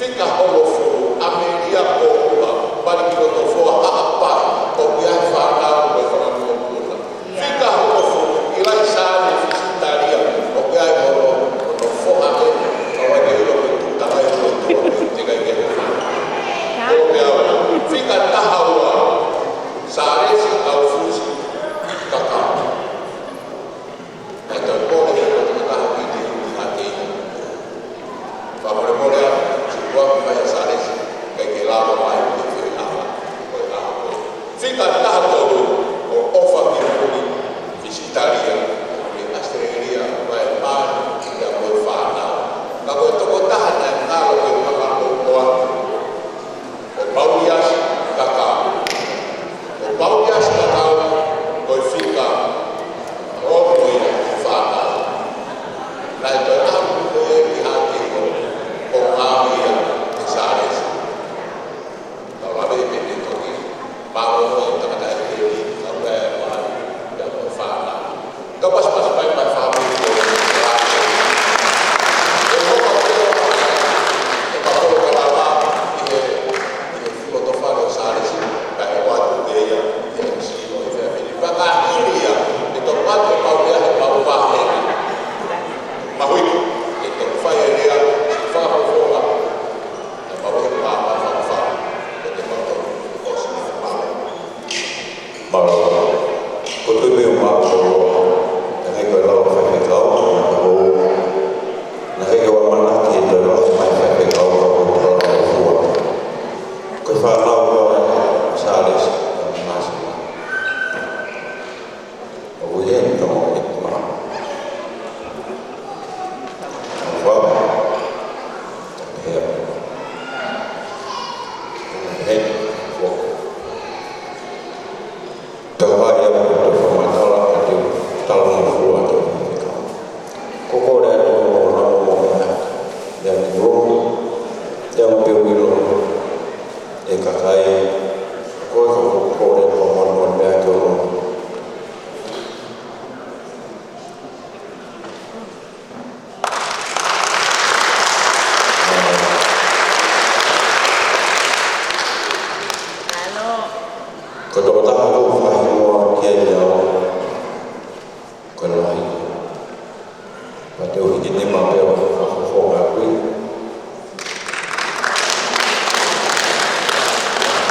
Fika hongofulu, ʻAmelia Kōʻula, Palikilotofoa Haʻapai, ʻoku ʻi ai e fānau ko e fanga nuʻu kula. Fika hongofulu, ʻIlaisaane Fisitalia, ʻoku ʻi ai hono, hono foha ʻe, ʻo ʻikai ke ʻilo pe tuʻu takai ʻo tuʻu, te kai ke hoko. Ko e meʻa, fika taha ua, Sālesi Kaufusi Kakau. Naʻe toe kole ke toki taha ki te u ki ha te ia. Fakamolemole atu, siʻi kuaku mai ʻa Sālesi, ʻikai ke lava mai ki he feʻilafa, ko e taha ko. Fika taha tolu, ko ʻOfa Kimipuli, Fisitalia, ko e ʻAositelēlia, ko e pāni, ia ko e fānau. Ka ko e tokotaha naʻe ngalo ke u hanga ʻo ʻoatu. Ko Pauliasi Kakau. Ko Pauliasi Kakau, ko e fika ono ia ʻi he fānau. Naʻe toe ʻalu ko ē ki ha te ia, ko e ngāue ia ʻe Sālesi. Tau lave pē ke toki, mālō e tangata ʻe he, ʻa e, ʻa e, ʻa e fānau. Ka pasipasi mai mai fāmili ko e, e hoka ko e, e papolo ka lava ʻi he, ʻi he filotofale ʻo Sālesi, ka e ʻoatu pē ia ʻe he M C ʻo e fāmili. Pea ka hili ia, ʻe toki ʻoatu e pau ia he pau vahe. Mahuʻinga, ʻe toki fai e lea, fakafofonga, ʻe pau he pau, pau, pau, pau, ʻe te pau, pau, pau, pau, pau. Mālō. Ko e tui pē ʻo maʻu ko e, naʻe ʻikai ko e lau faifekau, naʻe ʻikai ko e ʻamanaki ʻe toe lau mai faifekau, ka ko e lau fua. Ko e fānau ko ē ʻa Sālesi, ʻa Māsima. ʻOku ʻi heni ka mo e ma. Fua. Pea. Heni. Fua. Tau ʻai atu ʻa e fakamatala ʻa e talangofua ʻa e faifekau. Ko e kole atu ʻo lau mo e meʻa, meʻa ki loto, meʻa mo pē ʻilo, ʻe kakai, ko e ko ko kole ko mo mo meʻa ki loto. Ko e tokotaha ʻoku ou fakahingoa ki ai au, ko e lahi. Pea te u hiki nima pē ʻo fakafofonga atu.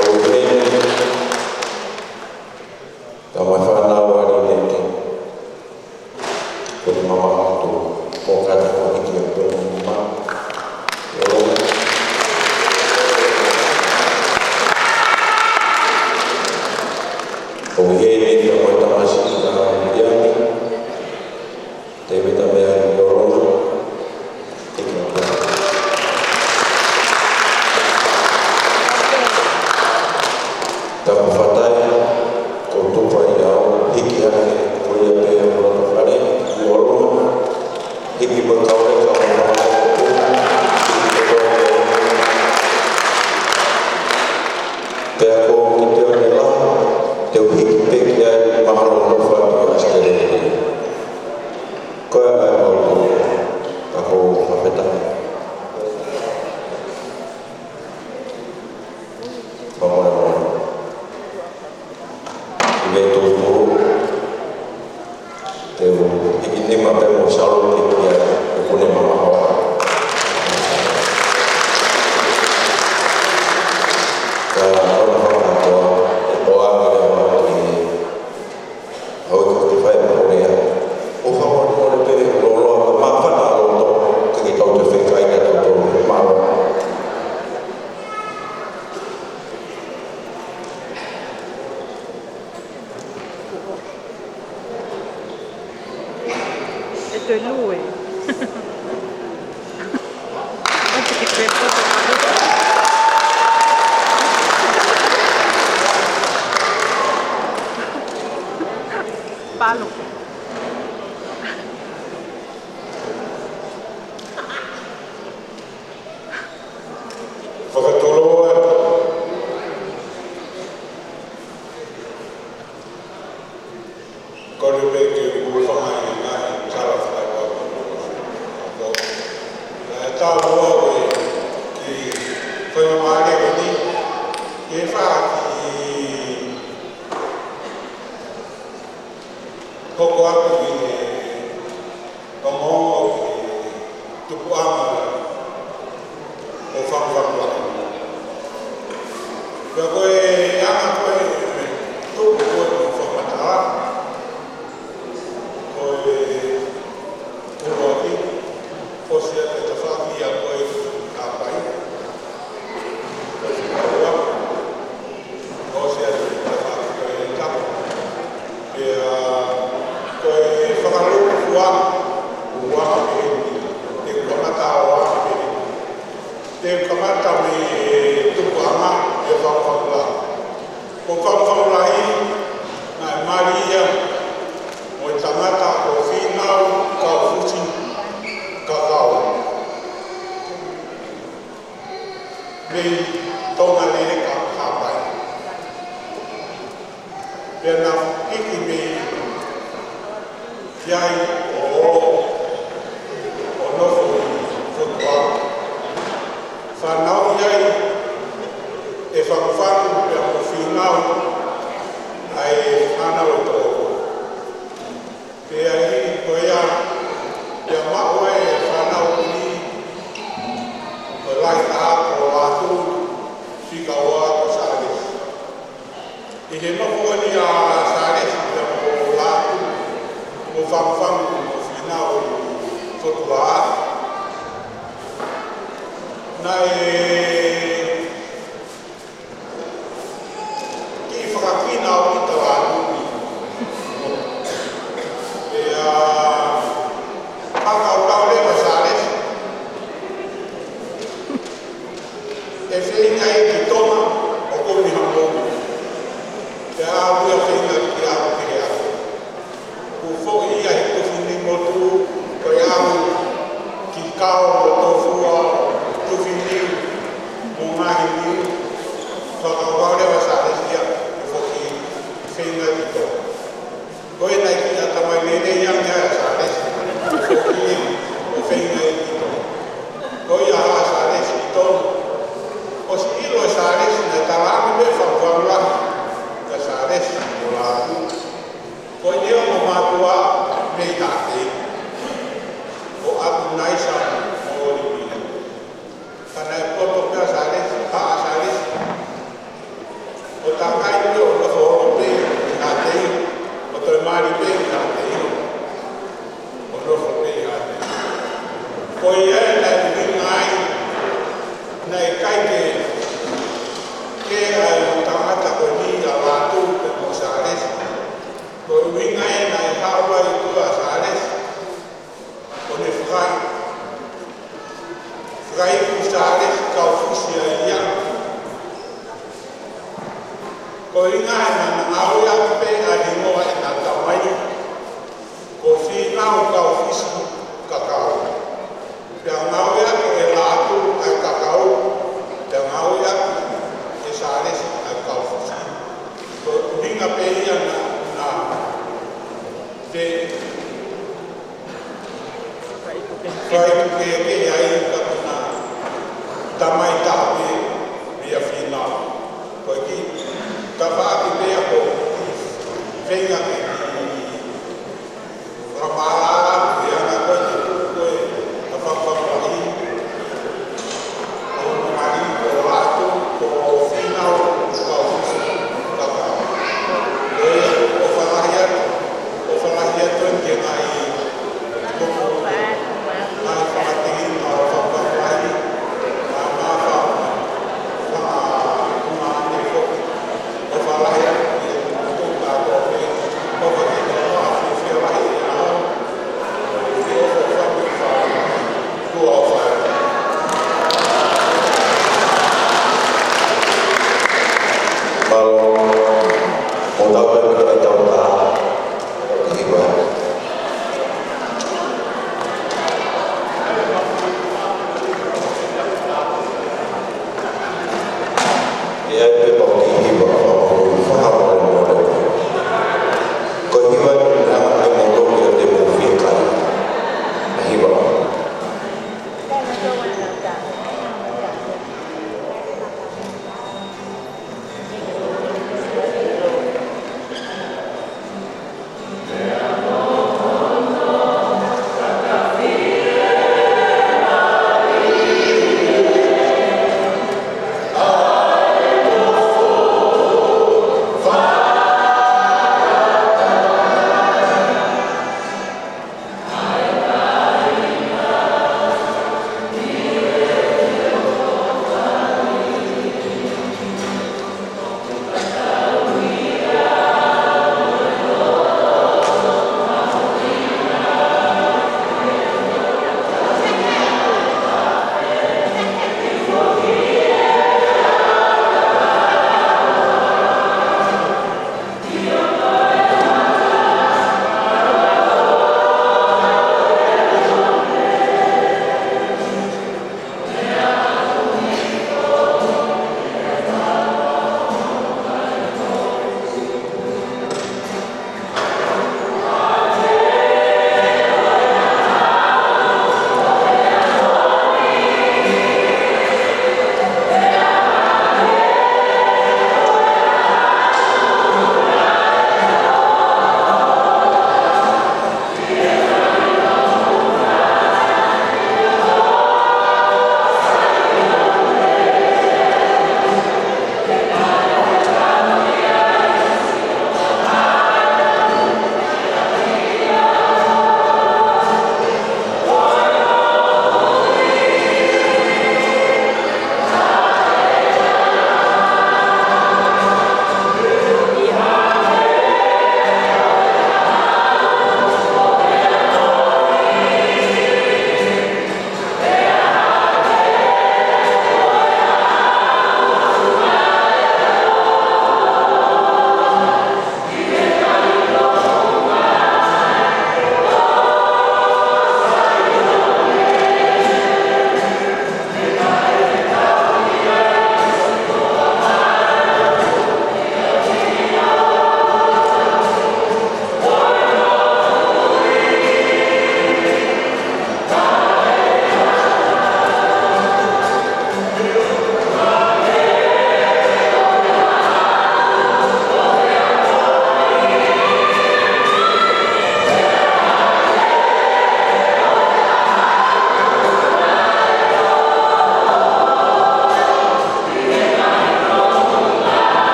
ʻOku ʻi heni, tau mai fānau ʻa Linete. Ko e mama atu, mo kata ko hiki atu mo mama. ʻOku ʻi heni, tau mai tamasiʻi ʻa Liani. Tēvita Meali Lolona. Tēvita Meali. Tapu fatai, ko tupa ia ʻo hiki hake, ko ia pē ʻa Lolona Fale, Lolona. Hiki mo kau e kau e kau e kau. Pea ko e te o ne la, te u hiki pē ki ai mahalo no fa ki Australia. Ko e ʻai ʻo tō, ka ko fakafetaʻi. Fakamolemole. ʻI he tuʻutuʻu, te u hiki nima pē mo Salo ki ai, ʻoku ne mamaho. Ka ʻoku fakatoa, ʻe ʻoange leva ki he ʻOku ou fai ʻa e lea. ʻOfa molemole pē, loloa, māfana loto, ke ke tau te fekai ka tau tau. Mālō. E toe lue. Palo. Fakatulou atu. Kole pē ke u hūfanga ʻi he ngaahi kala fakaipapa. Ko, ʻe tāpua koe ki Te u kamata mei he tupuʻanga ʻo e Fakafangufangu Lahi. Ko e Fakafangufangu Lahi naʻe mali ia mo e tangata ko Fīnau Kaufusi Kakau mei Tonga Lele, Haʻapai. Pea naʻe hiki mei ai ʻo, ʻo nofo ʻi Fotuaʻa. Fanauʻi ai ʻe Fakafangufangu pea mo Fīnau ʻa e fānau ʻe toko ua. Pea hili ko ia, pea maʻu ai e fānau ko eni, ko e lahi taha ko Lātū, fika ua ko Sālesi. ʻI he nofo ko eni ʻa Sālesi pea mo Lātū, mo Fakafangufangu mo Fīnau ʻi Fotuaʻa, naʻe kiʻi fakakina ʻaupito ʻa Lātū. Pea fakakaukau leva ʻa Sālesi ʻe feinga ia ki Tonga ʻo kumi ha moʻui. Pea ʻalu ia ʻo feinga ke aʻu ki he ako. Kuo foʻi ia he tufinimotu, ko e aʻu ki Kao mo Tofua, Tufiniu mo Ngaahi Niu. Fakakaukau leva ʻa Sālesi ia ʻo foki, feinga ki Tonga. Ko ia naʻe kiʻi ʻatamai lelei ange ʻa Sālesi ʻo foki ʻo feinga ki Tonga. Ko ia ʻa Sālesi ki Tonga, ʻosi ʻilo ʻe Sālesi naʻe talaange pē ʻe Fakafangufangu kia Sālesi mo Lātū, ko ʻene ongo mātuʻa mei Haʻateiho, ko ʻAtunaisa mo Olivia. Ka naʻe poto pē ʻa Sālesi, ʻa Sālesi, ʻo takai pē ʻo nofo holo pē ʻi Haʻateiho, ʻo toe mali pē ʻi Haʻateiho, ʻo nofo pē ʻi Haʻateiho. Ko ia naʻe ʻuhinga ai, naʻe ʻikai ke, ke ʻai ʻo tangata ko eni ʻa Lātū pea mo Sālesi. Ko e ʻuhinga ia naʻe haʻu ai ʻa Sālesi ʻo ne fai, fai ʻa Sālesi Kaufusi ʻa ia. Ko e ʻuhinga ia naʻa na ngāueʻaki pē ʻa e hingoa ʻena tamai, ko Fīnau Kaufusi Kakau. Pea ngāueʻaki ʻe Lātū ʻa e Kakau, pea ngāueʻaki ʻe Sālesi ʻa e Kaufusi. Ko e ʻuhinga pē ia naʻa, naʻa te fai ke, ke ai ka ko na tamai taha pē meia Fīnau. Ko e kiʻi tafaʻaki pē ia ko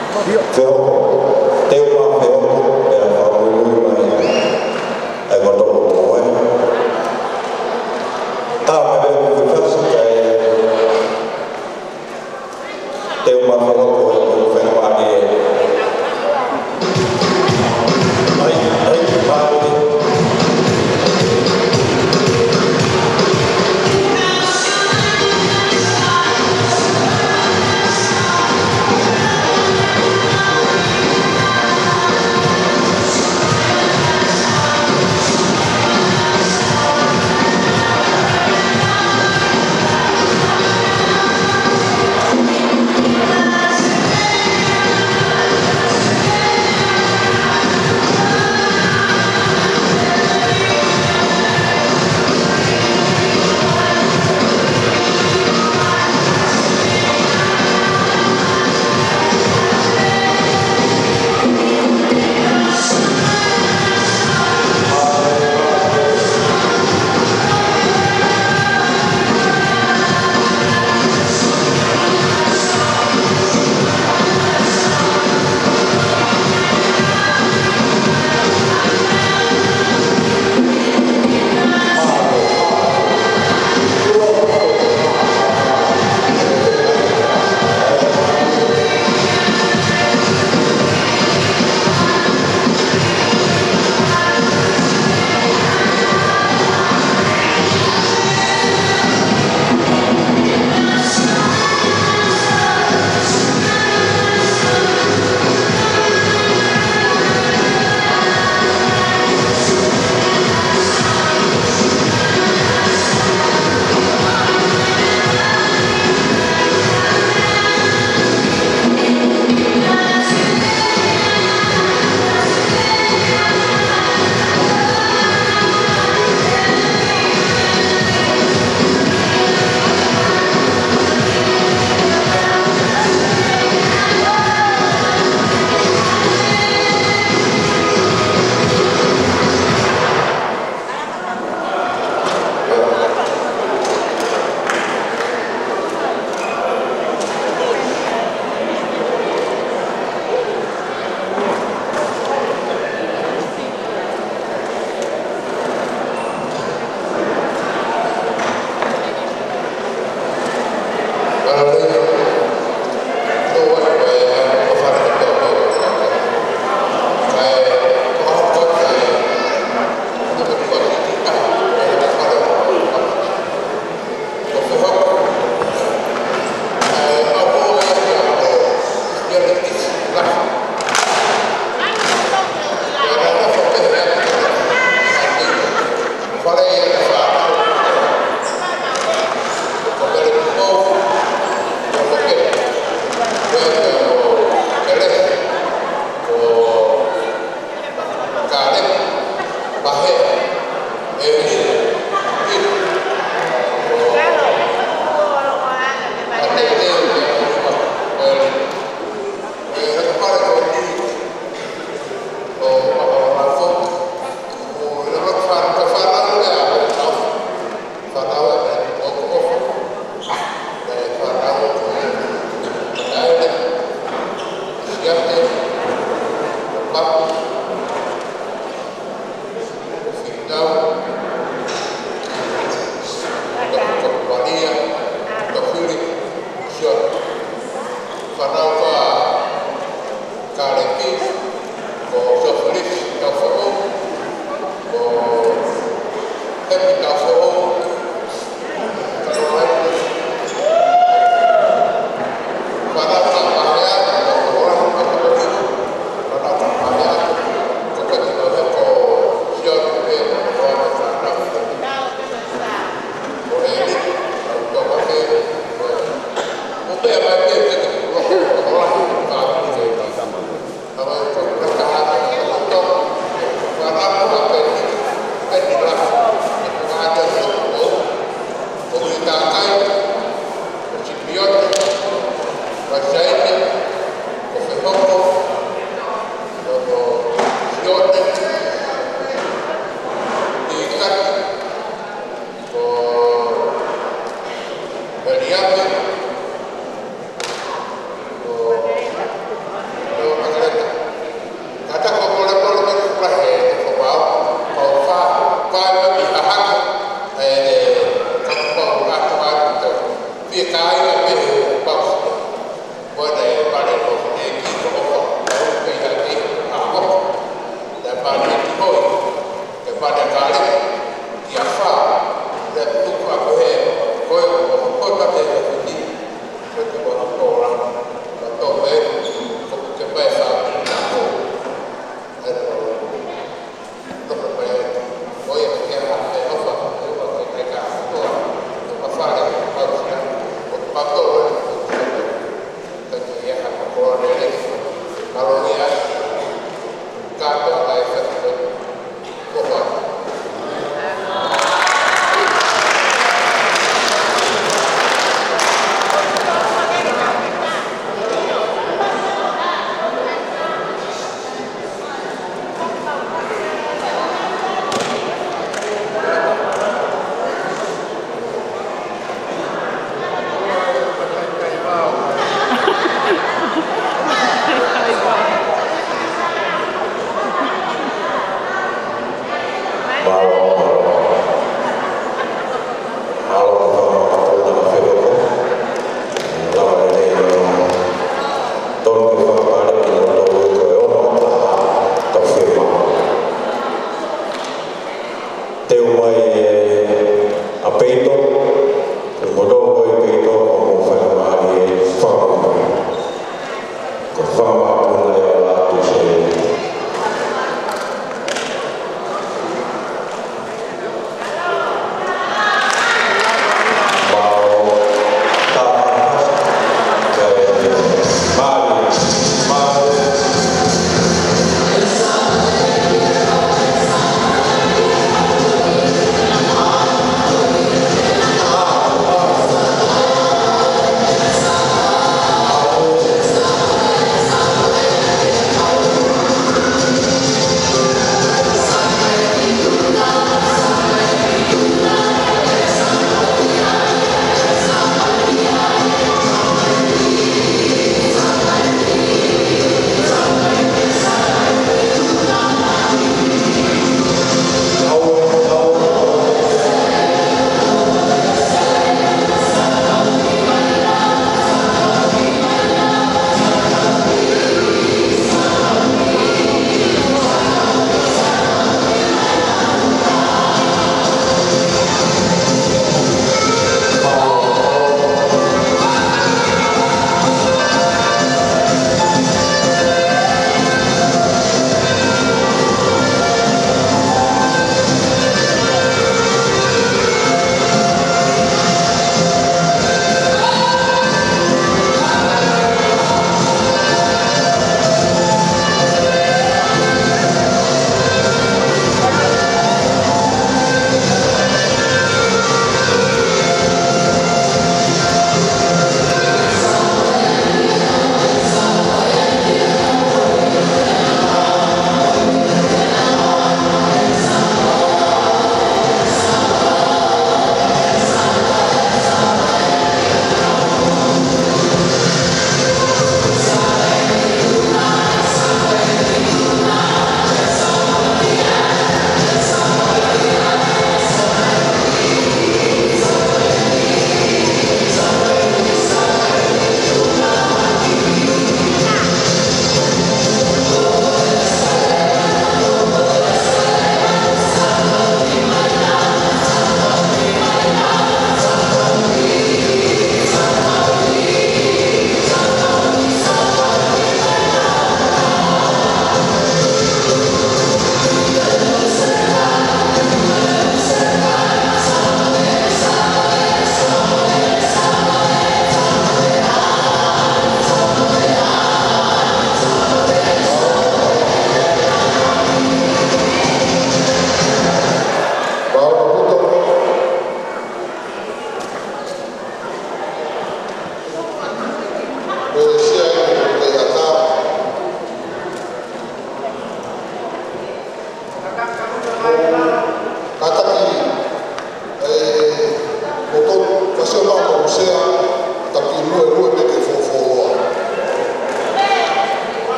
Fehoko, te u mā fehoko, pea fakamuimui mai ʻa e kotoa mo e. Tā mai pē ko e fasi kae te u mā fehoko, ʻe u fengamālie. Ai, ai, ai. Fānau ko Kaleki, ko Sofilisi Taufoʻou, ko Hemi Taufoʻou, Karolaine. Fānau ko Pahea, ko Orlando Taufoʻou, fānau ko Pahea, ko Peti Taufoʻou, ko Sione Pea, ko Ana Fānau.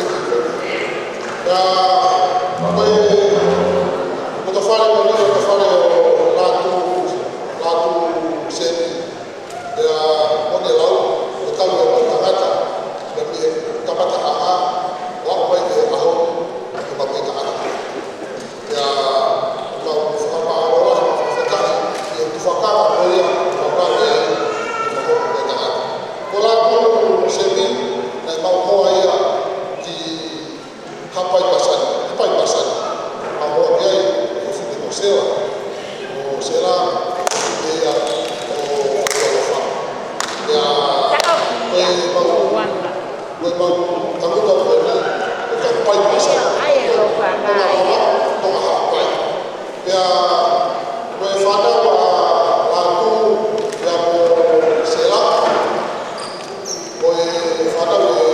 Fiti, Fiti. Pea, ko e, ko e fale ko eni, ko e fale ʻo Lātū, Lātū Sēmi. Pea, ko ʻene lau, ko e tau e tangata, pea mei he kamataʻanga, ʻo aʻu mai ki he ʻaho, ko e mapuitangata. Pea, mau fakamālō lahi, mau fakafetaʻi, ʻi he tufakanga ko ia, mau kau ai, ʻi he mapuitangata. Ko Lātū Sēmi, naʻe mau hoa ia, ki Haʻapai Masani, Haʻapai Masani. Mau hoa ki ai, ko Fiti mo Sela. Ko Sela, ko Fiti ia, ko Fiti Alofa. Pea, ko e mau, ko e mau, tangutu ko eni, ko Haʻapai Masani. Tonga, Tonga, Tonga Haʻapai. Pea, ko e fānau ʻa Lātū, pea mo Sela. Ko e fānau ʻe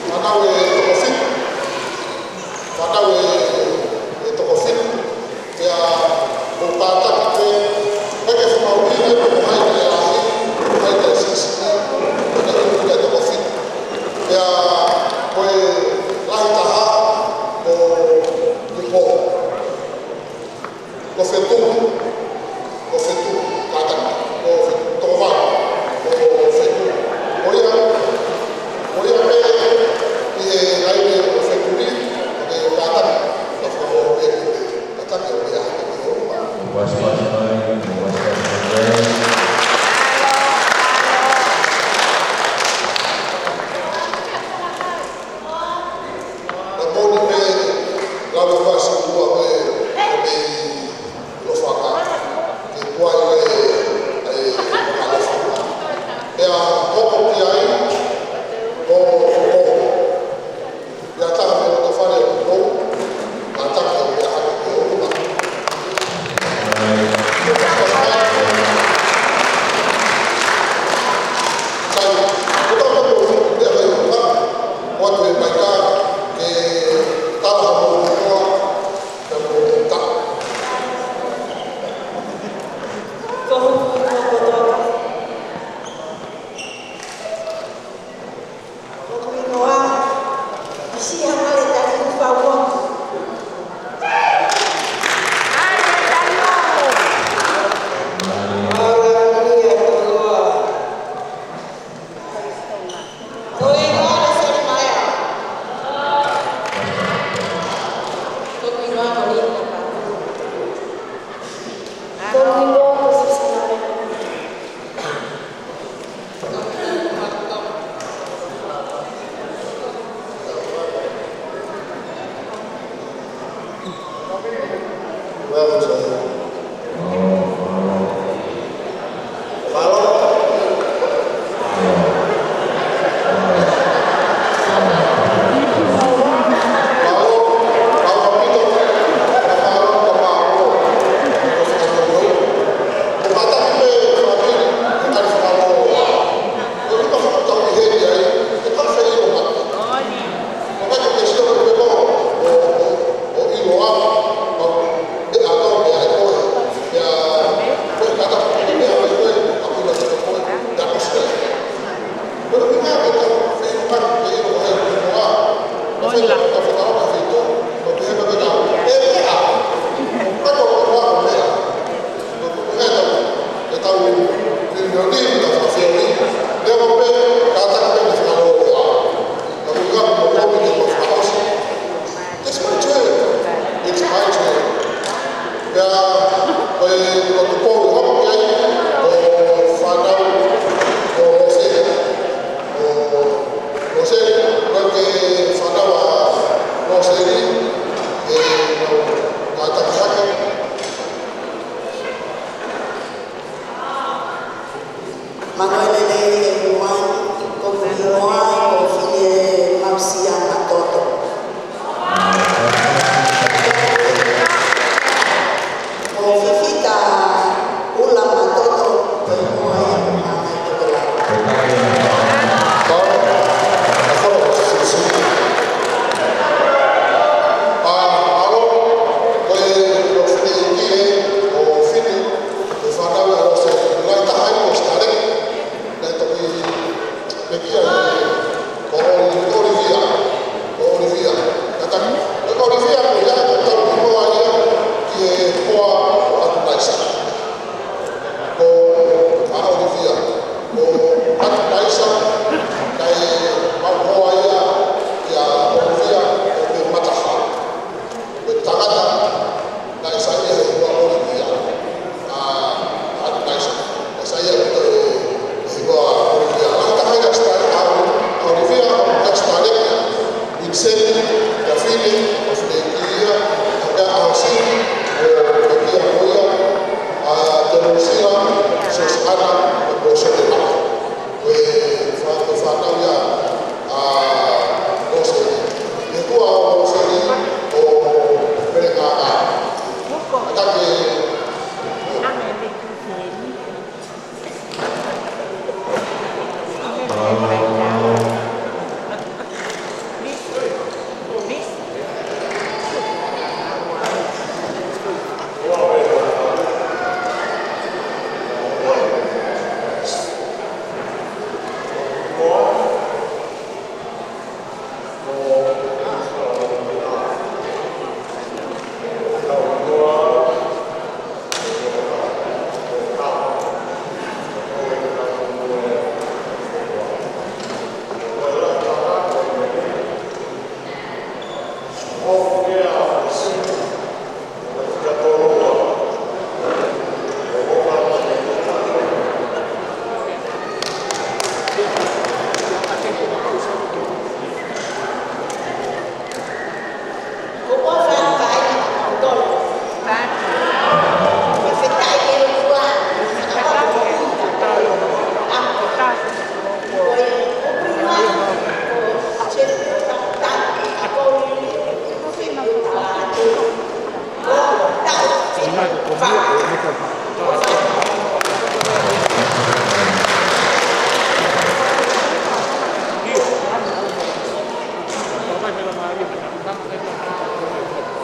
Fānau ʻe toko fitu. Fānau ʻe, ʻe toko fitu. Pea ʻoku kātaki pē, ʻikai ke fakamahuʻinga pe ko hai naʻe lahi, ko hai naʻe siʻisiʻi, ko e toko fitu. Pea ko e lahi taha, ko Tupou. Ko Fetuʻu, ko Fetuʻu, kātaki, ko Fetuʻu, toko valu, ko Fetuʻu. Ko ia, ko ia pē, ʻi he It's my turn. It's my turn. Pea, ko e, ko e tuʻu hoko ki ai, ko e fānau, ko Loseli. Ko Loseli, ko e fānau ʻa Loseli, ʻe, kātaki hake. Manuelele e muan, ko Filipo ai, ko Fili e Mausia Matoto. Ko Fifita Ula Matoto, ko e mua ia ko Hana i Tokelau. ʻA, ʻalo, ko e, ko Fili ki he, ko Fili, ko e fānau ʻa Loseli, lahi taha ʻi Australia, naʻe toki pekia ʻi he, ko Oli-, Olivia, ko Olivia. Kātaki, ko Olivia ko ia, ko e tauhi noa ia ki he hoa ʻo ʻAtunaisa. Ko ʻa Olivia, ko ʻAtunaisa, naʻe maʻu hoa ia kia Olivia, ko e mataha. Ko e tangata naʻe saiʻia he hoa Olivia, ʻa, ʻAtunaisa. Naʻe saiʻia ʻaupito he, he hoa Olivia. Lahi taha ʻi Australia, ʻa, ʻa Olivia, ʻa Australia, Vincent, Daphne, ʻa Fili ki ia, ʻa Austin, ʻo, ʻo kia ko ia, ʻa Drusilla, Susana, ʻo Sotela. Ko e fā-, ko e fānau ia ʻa Loseli. He kuo ʻa Loseli ʻo Pelengaga. Kātaki.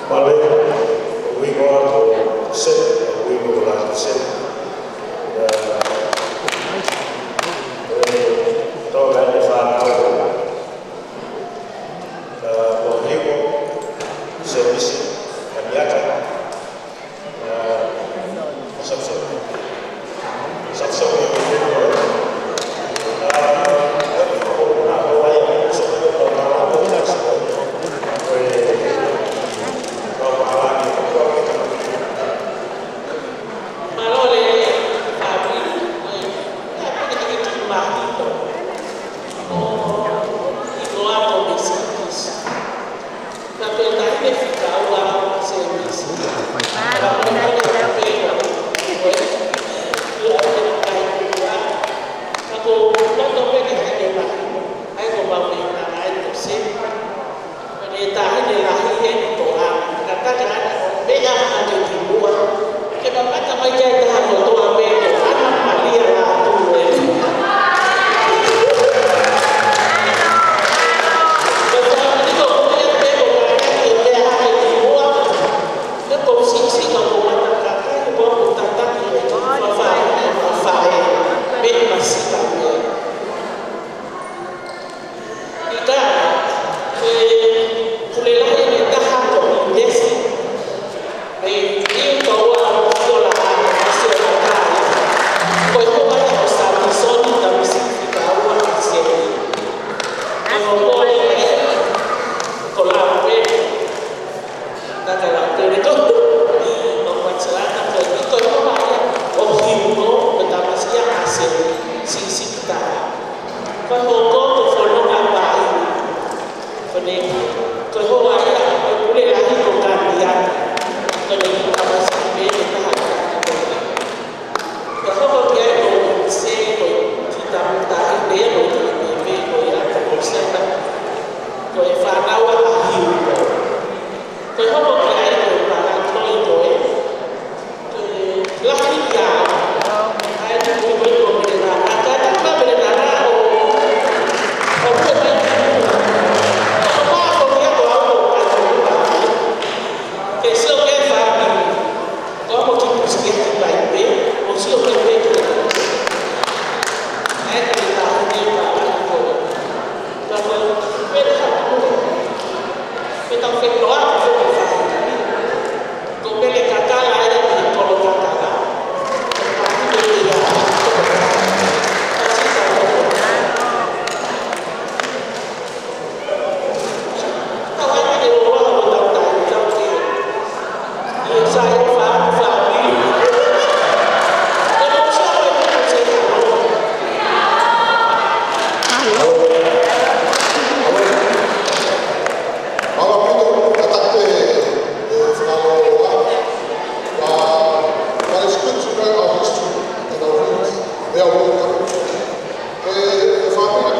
Vale, ʻuhinga ko Seti, ʻuhinga ko Lati Seti. ʻE, ʻe, tau ʻa e fānau. ʻE, ko Hiko, Semisi, Kamiata.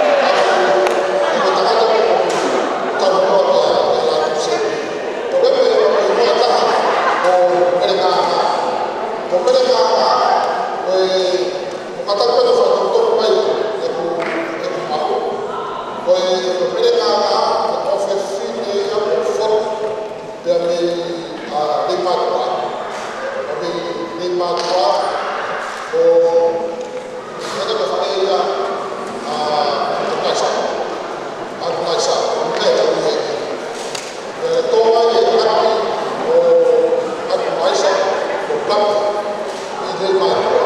Ko e tangata ko e tau noa kia, kia Lātū Sēmisi. Ko e meʻa, ko e meʻa taha, ko Mele Ngangā. Ko Mele Ngangā, ko e, ko e kātaki pē ʻo fakatonutonu mai ʻeku, ʻeku maʻu. Ko e, ko Mele Ngangā, ko e fefine ia ko Fotu. Pea mei, ʻa, Leimātuʻa. Pea mei Leimātuʻa, ko, ko e faʻē ia, ʻa, ʻa Tuʻaisā. ʻA Tuʻaisā, ko e meʻa ʻa e. Pea tō ai e ʻapi ʻo, ʻa Tuʻaisā, ko Kapu, ʻi Leimātuʻa.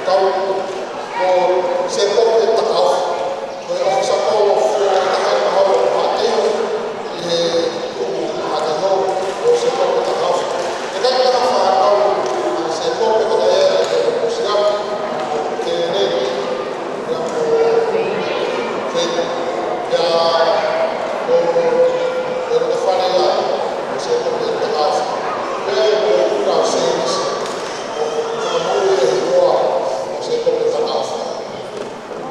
Tau, ko Sēkope Takaofi. Ko e ʻofisa ko ē ʻo e Fakataha ʻo Haʻa Taiho, ʻi he tuʻu ʻa Taiho, ko Sēkope Takaofi. ʻIkai ke ʻi ai ha fānau ʻa Sēkope ko e ʻea ʻo Siapi, ko Kēleni, pea ko Feina. Pea ko e, ko e fale ia ʻo Sēkope Takaofi. Pea ko e kau sēnisi, ko e kau moʻui ʻe hiva ʻo Sēkope Takaofi.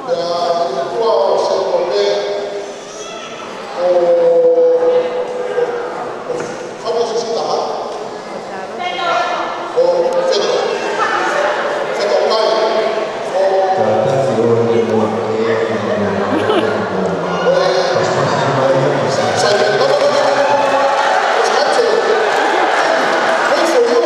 Pea ʻi he tuʻa ʻo Sēkope, ko, ko, ko Fabio Sisitama, ko Feto, Feto Kai, ko, ko e, Saimone, no, no, no, no, no. It's my turn. Wait for me.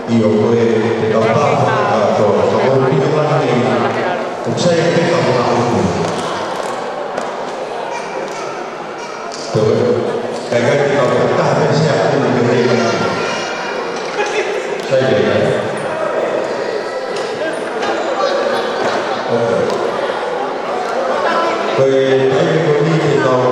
ʻIo, ko e te kautau kātoa, ka ko e pito lani nei, ʻoku sai pē ka mo na upu. Tō, ka ʻikai te kautau pē ka pē se a kunu ke hei. Sai pē ka. Ok. Ko e taimi ko eni te tau